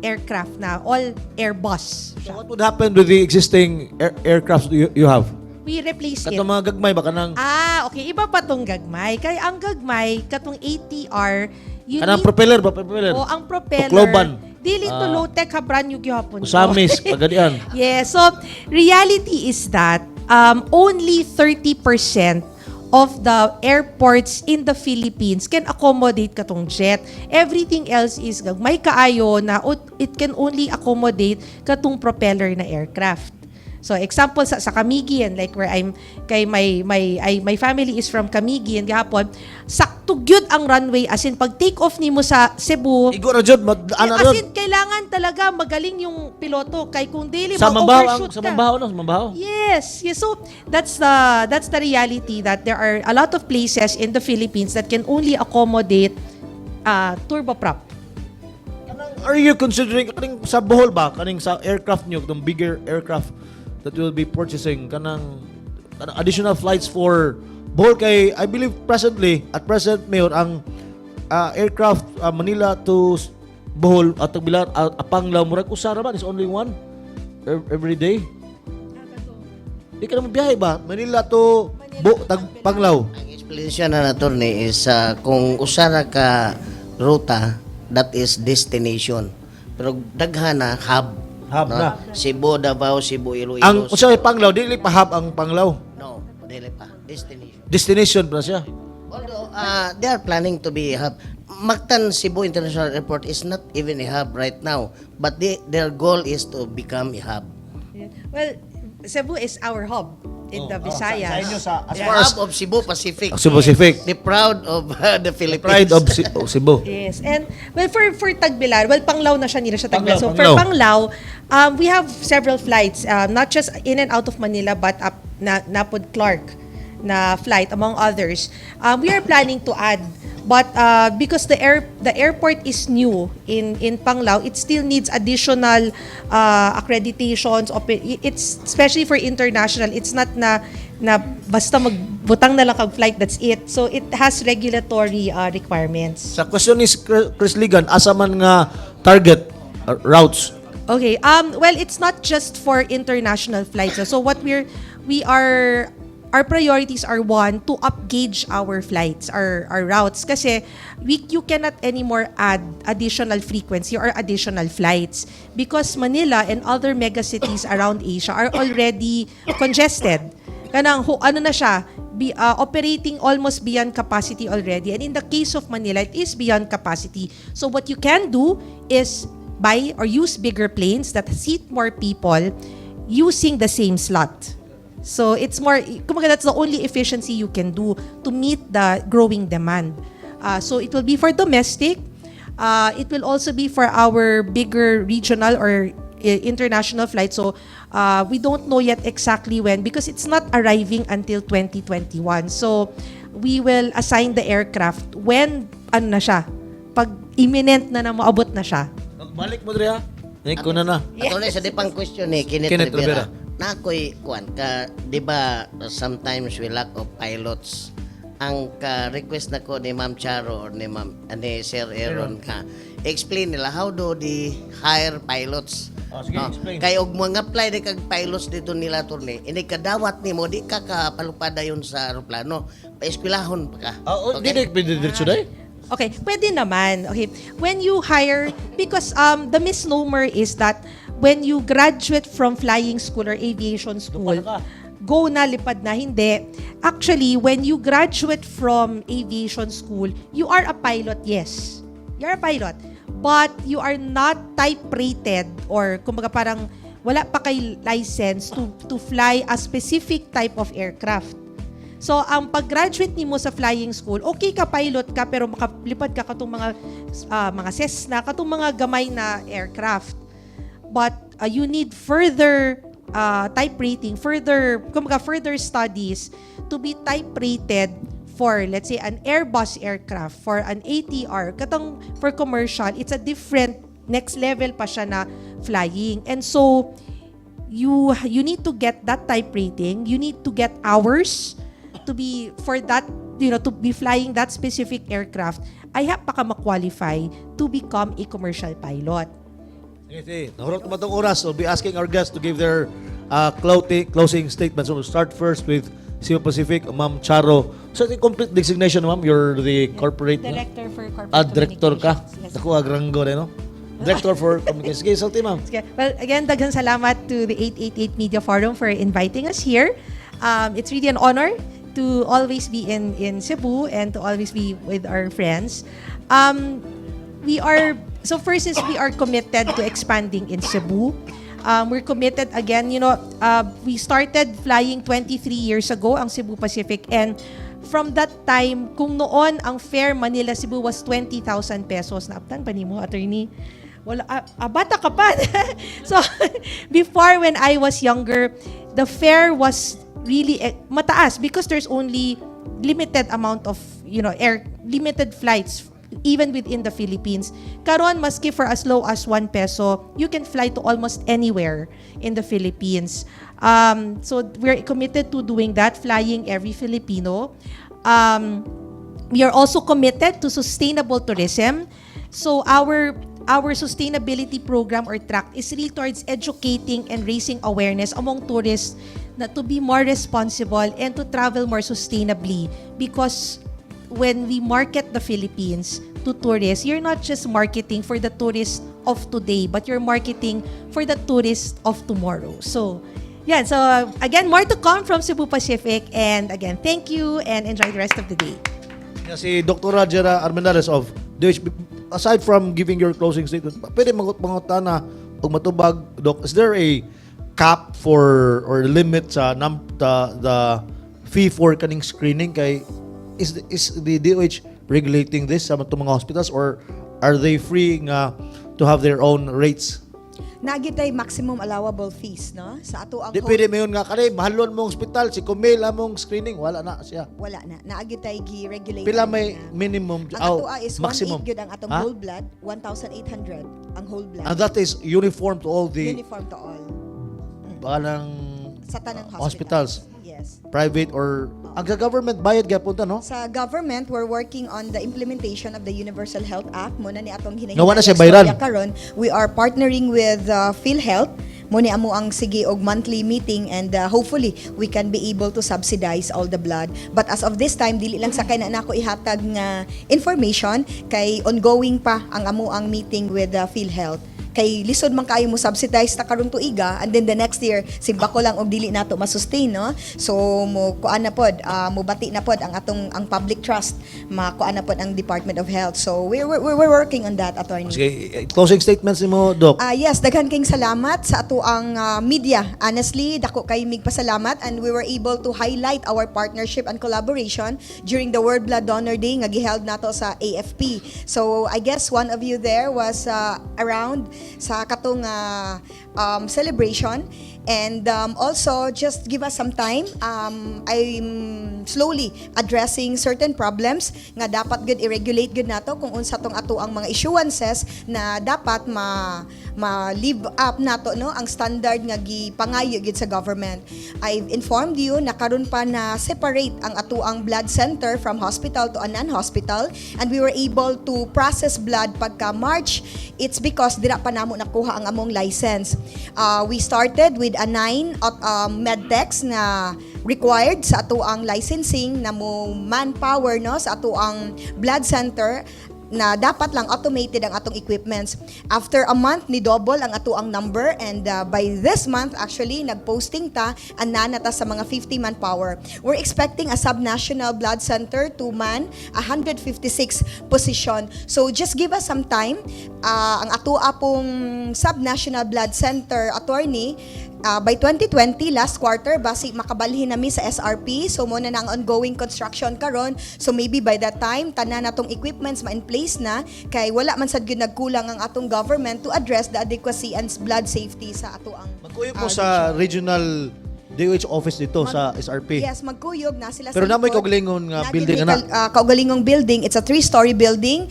aircraft na, all Airbus. So what would happen with the existing aircrafts you have? We replace it. Katong mga gagmay ba kanang Ah, okay. Iba pa tong gagmay. Kaya ang gagmay, katong ATR, you kanang need propeller ba, propeller? Oh, ang propeller. Tacloban. Dili to Ah. low tech ha, brand new gyapon to. Usamis, pagadian. Yeah, so reality is that only 30% of the airports in the Philippines can accommodate katong jet. Everything else is gagmay kaayo na it can only accommodate katong propeller na aircraft. So example sa Camiguin, like where I'm kay my my I, my family is from Camiguin gihapon, sakto Sakto gyud ang runway, as in pag take off nimo sa Cebu, Igo ra jud, ana as jud. in kailangan talaga magaling yung piloto kay kung dili Sa Mambaho ang ma-overshoot sa ka. Mambaho, no, sa Mambaho. Yes. So that's the reality that there are a lot of places in the Philippines that can only accommodate turboprop. Are you considering kaning sa Bohol ba, kaning sa aircraft nyo, the bigger aircraft that you will be purchasing, kanang additional flights for Bohol? Kay I believe presently, at present, Mayor, ang aircraft Manila to Bohol at Tagbilaran at Panglao, murag usa ra man, is only one every day. Di ka na biyahe ba Manila to Panglao? Ang explanation na, attorney, is kung usa ra ka ruta, that is destination. Pero daghan na hub. Hub no? na. Cebu, Davao, Cebu, Iloilo. Ang usa kay Panglao, dili pa hub ang Panglao? No, dili pa. Destination. Destination pa siya. Although they are planning to be a hub. Mactan Cebu International Airport is not even a hub right now, but their goal is to become a hub. Well, Cebu is our hub in the Visayas. Sa inyo, sa as The far as hub of Cebu Pacific. Cebu Pacific. The proud of the Philippines. Pride of oh, Cebu. Yes. And well, for Tagbilaran, well, Panglao na siya, nila siya Tagbilaran. Panglao, So for Panglao. Panglao, we have several flights, not just in and out of Manila but up na Napod Clark na flight, among others. We are planning to add, but because the airport is new in Panglao, it still needs additional accreditations. It's especially for international. It's not na basta magbutang na lang kag flight, that's it. So it has regulatory requirements. Sa question ni Chris Ligan, asa man nga target routes? Okay. Well, it's not just for international flights. So what we're we are our priorities are, one, to upgauge our flights, our routes, kasi we you cannot anymore add additional frequency or additional flights because Manila and other mega cities around Asia are already congested. Kanang ano na siya, operating almost beyond capacity already. And in the case of Manila, it is beyond capacity. So what you can do is buy or use bigger planes that seat more people using the same slot. So it's more, kumbaga, that's the only efficiency you can do to meet the growing demand. So it will be for domestic. It will also be for our bigger regional or international flights. So we don't know yet exactly when because it's not arriving until 2021. So we will assign the aircraft when ano na siya, pag imminent na na maabot na siya. Balik mo diri ha. Ko na na. Attorney, sa di pang question ni Kenneth, Kenneth Rivera. Rivera. Na ako'y kuan ka, di ba sometimes we lack of pilots? Ang ka-request na ko ni Ma'am Charo or ni Ma'am ni Sir Aaron ka, explain nila how do they hire pilots. Oh, sige, No? explain. Kay og mga apply di kag pilots dito nila, attorney, ini kadawat nimo, di ka kapalupad dayon sa aeroplano. Paeskwelahon pa ka. Ah, oh, di di pwede diretso day? Okay, pwede naman. Okay, when you hire, because the misnomer is that when you graduate from flying school or aviation school, ka. Go na, lipad na. Hindi. Actually, when you graduate from aviation school, you are a pilot, yes. You're a pilot. But you are not type rated or kumbaga parang wala pa kay license to fly a specific type of aircraft. So, ang pag-graduate nimo sa flying school, okay ka, pilot ka, pero makalipad ka katong mga Cessna, katong mga gamay na aircraft. But you need further type rating, further, kumbaga further studies to be type rated for, let's say, an Airbus aircraft, for an ATR, katong for commercial, it's a different next level pa siya na flying. And so, you need to get that type rating, you need to get hours to be for that you know to be flying that specific aircraft ayha pa ka ma-qualify to become a commercial pilot. Sige, sige. Nahurot na itong oras. We'll be asking our guests to give their closing statements. So we'll start first with Cebu Pacific, Ma'am Charo. So the complete designation, ma'am, you're the corporate Director for corporate Ah, director ka. Communications. Yes. Naku, agranggo rin, no? Director for Communications. Sige, sulti, ma'am. Sige. Well, again, daghan salamat to the 888 Media Forum for inviting us here. It's really an honor to always be in Cebu and to always be with our friends. We are so first is we are committed to expanding in Cebu. We're committed again, we started flying 23 years ago ang Cebu Pacific, and From that time, kung noon ang fare Manila Cebu was 20,000 pesos, naabtan pa nimo, attorney? Wala, bata ka pa. So, before, when I was younger, the fare was really mataas because there's only limited amount of, air, limited flights even within the Philippines. Karon, maski for as low as 1 peso, you can fly to almost anywhere in the Philippines. So we're committed to doing that, flying every Filipino. We are also committed to sustainable tourism. So our sustainability program or track is really towards educating and raising awareness among tourists na to be more responsible and to travel more sustainably, because when we market the Philippines to tourists, you're not just marketing for the tourists of today, but you're marketing for the tourists of tomorrow. So, yeah. So, again, more to come from Cebu Pacific. And again, thank you and enjoy the rest of the day. Yeah, si Dr. Rajera Armendariz of DOH, aside from giving your closing statement, pwede mangutana og matubag, Doc, is there a cap for or limit sa the fee for kaning screening, kay is the DOH regulating this sa mga hospitals or are they free nga to have their own rates? Naa gyud tay maximum allowable fees, no? Sa ato ang Di pwede mayon nga kani mahalon mong hospital si kumil among screening, wala na siya. Wala na. Naa gyud tay gi-regulate. Pila may minimum Ang aw, ato is maximum? 1.8 gyud ang atong Ha? Whole blood, 1,800 ang whole blood. And that is uniform to all the Uniform to all. Balang Sa tanang hospitals. Hospitals. Yes. Private or ang sa government, bayad gyapon ta, no? Sa government, we're working on the implementation of the Universal Health Act. Mao na ni atong Nga wa na siya hinahinalang bayran. istorya karon. We are partnering with PhilHealth. Mao ni amo ang sige og monthly meeting and hopefully we can be able to subsidize all the blood. But as of this time, dili lang sa kay na nako ihatag nga information kay ongoing pa ang amo ang meeting with PhilHealth, kay lisod man kayo mo subsidize ta karon tuiga and then the next year simbako lang og dili nato ma-sustain, no? So mo kuan na pod, mo bati na pod ang atong ang public trust, makuan na pod ang Department of Health. So we're working on that, attorney. Sige, closing statements nimo, Doc. Ah, yes, daghan kayong salamat sa ato ang media. Honestly, dako kay mig pasalamat and we were able to highlight our partnership and collaboration during the World Blood Donor Day nga giheld nato sa AFP. So, I guess one of you there was around sa katong celebration. And also, just give us some time. I'm slowly addressing certain problems nga dapat gud i-regulate gud nato kung unsa tong ato ang mga issuances na dapat ma live up nato, no, ang standard nga gipangayo gid sa government. I've informed you na karon pa na separate ang ato ang blood center from hospital to a non-hospital and we were able to process blood pagka March. It's because dira pa namo nakuha ang among license. We started with a nine at medtechs na required sa ato ang licensing na mo manpower, no, sa ato ang blood center na dapat lang automated ang atong equipments. After a month, ni double ang ato ang number and by this month, actually, nagposting ta and naa na ta sa mga 50 manpower. We're expecting a subnational blood center to man 156 position. So just give us some time. Ang ato apong subnational blood center, attorney, by 2020 last quarter basi makabalhin nami sa SRP. So mao na ang ongoing construction karon. So maybe by that time tanan natong equipments ma in place na, kay wala man sad gyud nagkulang ang atong government to address the adequacy and blood safety sa ato ang Magkuyog mo sa regional DOH office dito sa SRP. Yes, magkuyog na sila Pero sa naa moy likod. kaugalingong nga Naa building gyud ana. may kaugalingong building. It's a three-story building.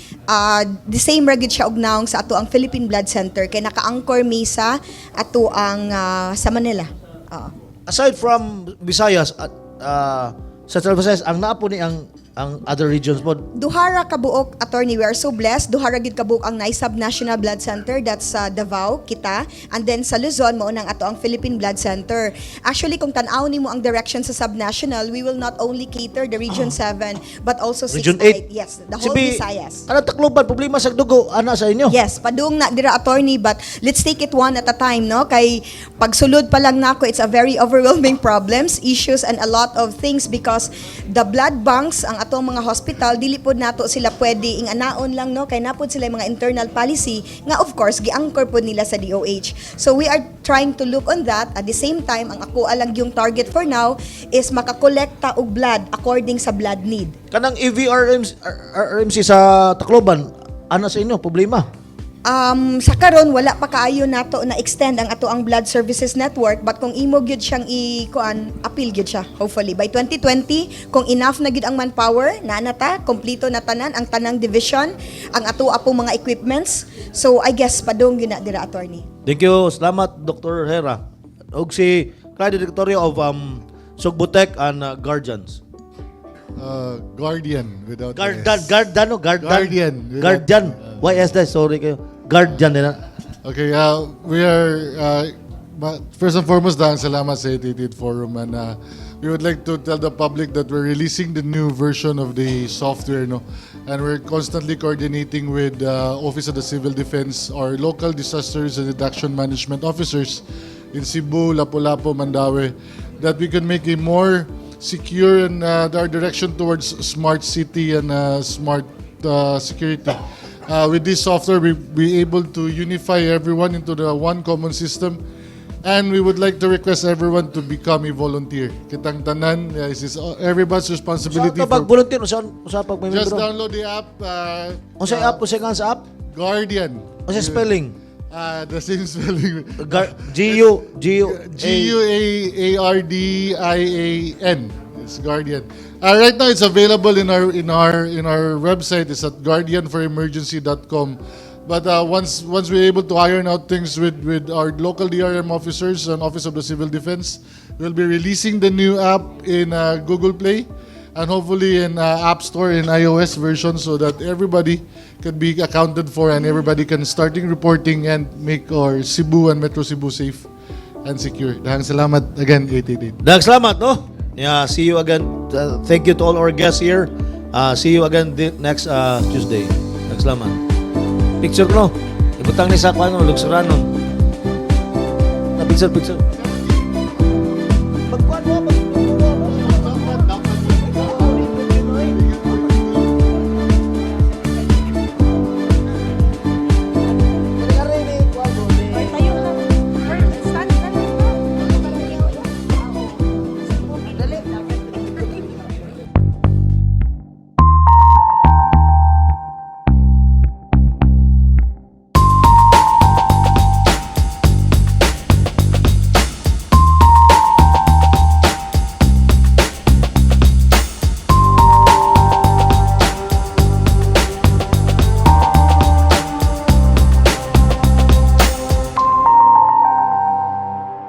The same ra gyud siya og naong sa ato ang Philippine Blood Center kay naka-anchor mi sa ato ang sa Manila. Oo. Aside from Visayas at Central Visayas, ang naa po ni ang other regions po? Duhara kabuok, attorney. We are so blessed. Duhara gid kabuok ang NAISAB National Blood Center. That's sa Davao, kita. And then sa Luzon, mao nang ato ang Philippine Blood Center. Actually, kung tan-aw nimo ang direction sa subnational, we will not only cater the Region 7 but also 6 Region to 8. 8. Yes, the whole Sibi, Visayas. Kanang Tacloban, problema sa dugo ana sa inyo. Yes, padung na dira, attorney, but let's take it one at a time, no? Kay pagsulod pa lang nako, it's a very overwhelming problems, issues and a lot of things because the blood banks ang atong mga hospital, dili pod nato sila pwede inganaon lang, no, kay naa pod sila mga internal policy nga of course gi-anchor pod nila sa DOH. So we are trying to look on that. At the same time, ang ako lang yung target for now is makakolekta og blood according sa blood need. Kanang E EVRMC, RMC sa Tacloban, ana sa inyo problema? Sa karon wala pa kaayo nato na extend ang ato ang blood services network, but kung imo gyud siyang i-kuan, appeal gyud siya. Hopefully by 2020, kung enough na gyud ang manpower na ta, kompleto na tanan ang tanang division, ang ato apong mga equipments, so I guess padung gyud na dira, attorney. Thank you. Salamat, Dr. Hera. Og si Clyde Directorio of Sugbutech and Guardians. Guardian without the Guardian, S. Guardian, no? Guardian. Guardian. Guardian. YS dahil, sorry kayo. Guardian din na. Okay, we are, first and foremost, dahil salamat sa 888 Forum, and we would like to tell the public that we're releasing the new version of the software, no? And we're constantly coordinating with Office of the Civil Defense, our local disasters and reduction management officers in Cebu, Lapu-Lapu, Mandaue, that we can make a more secure and our direction towards smart city and smart security. With this software, we be able to unify everyone into the one common system. And we would like to request everyone to become a volunteer. Kitang tanan, this is everybody's responsibility. Saan ka pag-volunteer? Saan pag may Just membro? Download the app. Unsay app? Unsay nga sa app? Guardian. Unsay spelling? The same spelling. G U G U G U A A R D I A N. It's Guardian. Right now, it's available in our website. It's at guardianforemergency.com. But once we're able to iron out things with our local DRM officers and Office of the Civil Defense, we'll be releasing the new app in Google Play and hopefully in App Store in iOS version so that everybody can be accounted for and everybody can starting reporting and make our Cebu and Metro Cebu safe and secure. Dahang salamat again, 888. Daghang salamat, no? Yeah, see you again. Thank you to all our guests here. See you again next Tuesday. Daghang salamat. Picture ko, no? Ibutang ni sa kuan, no? Lugsuranon. Na picture, picture.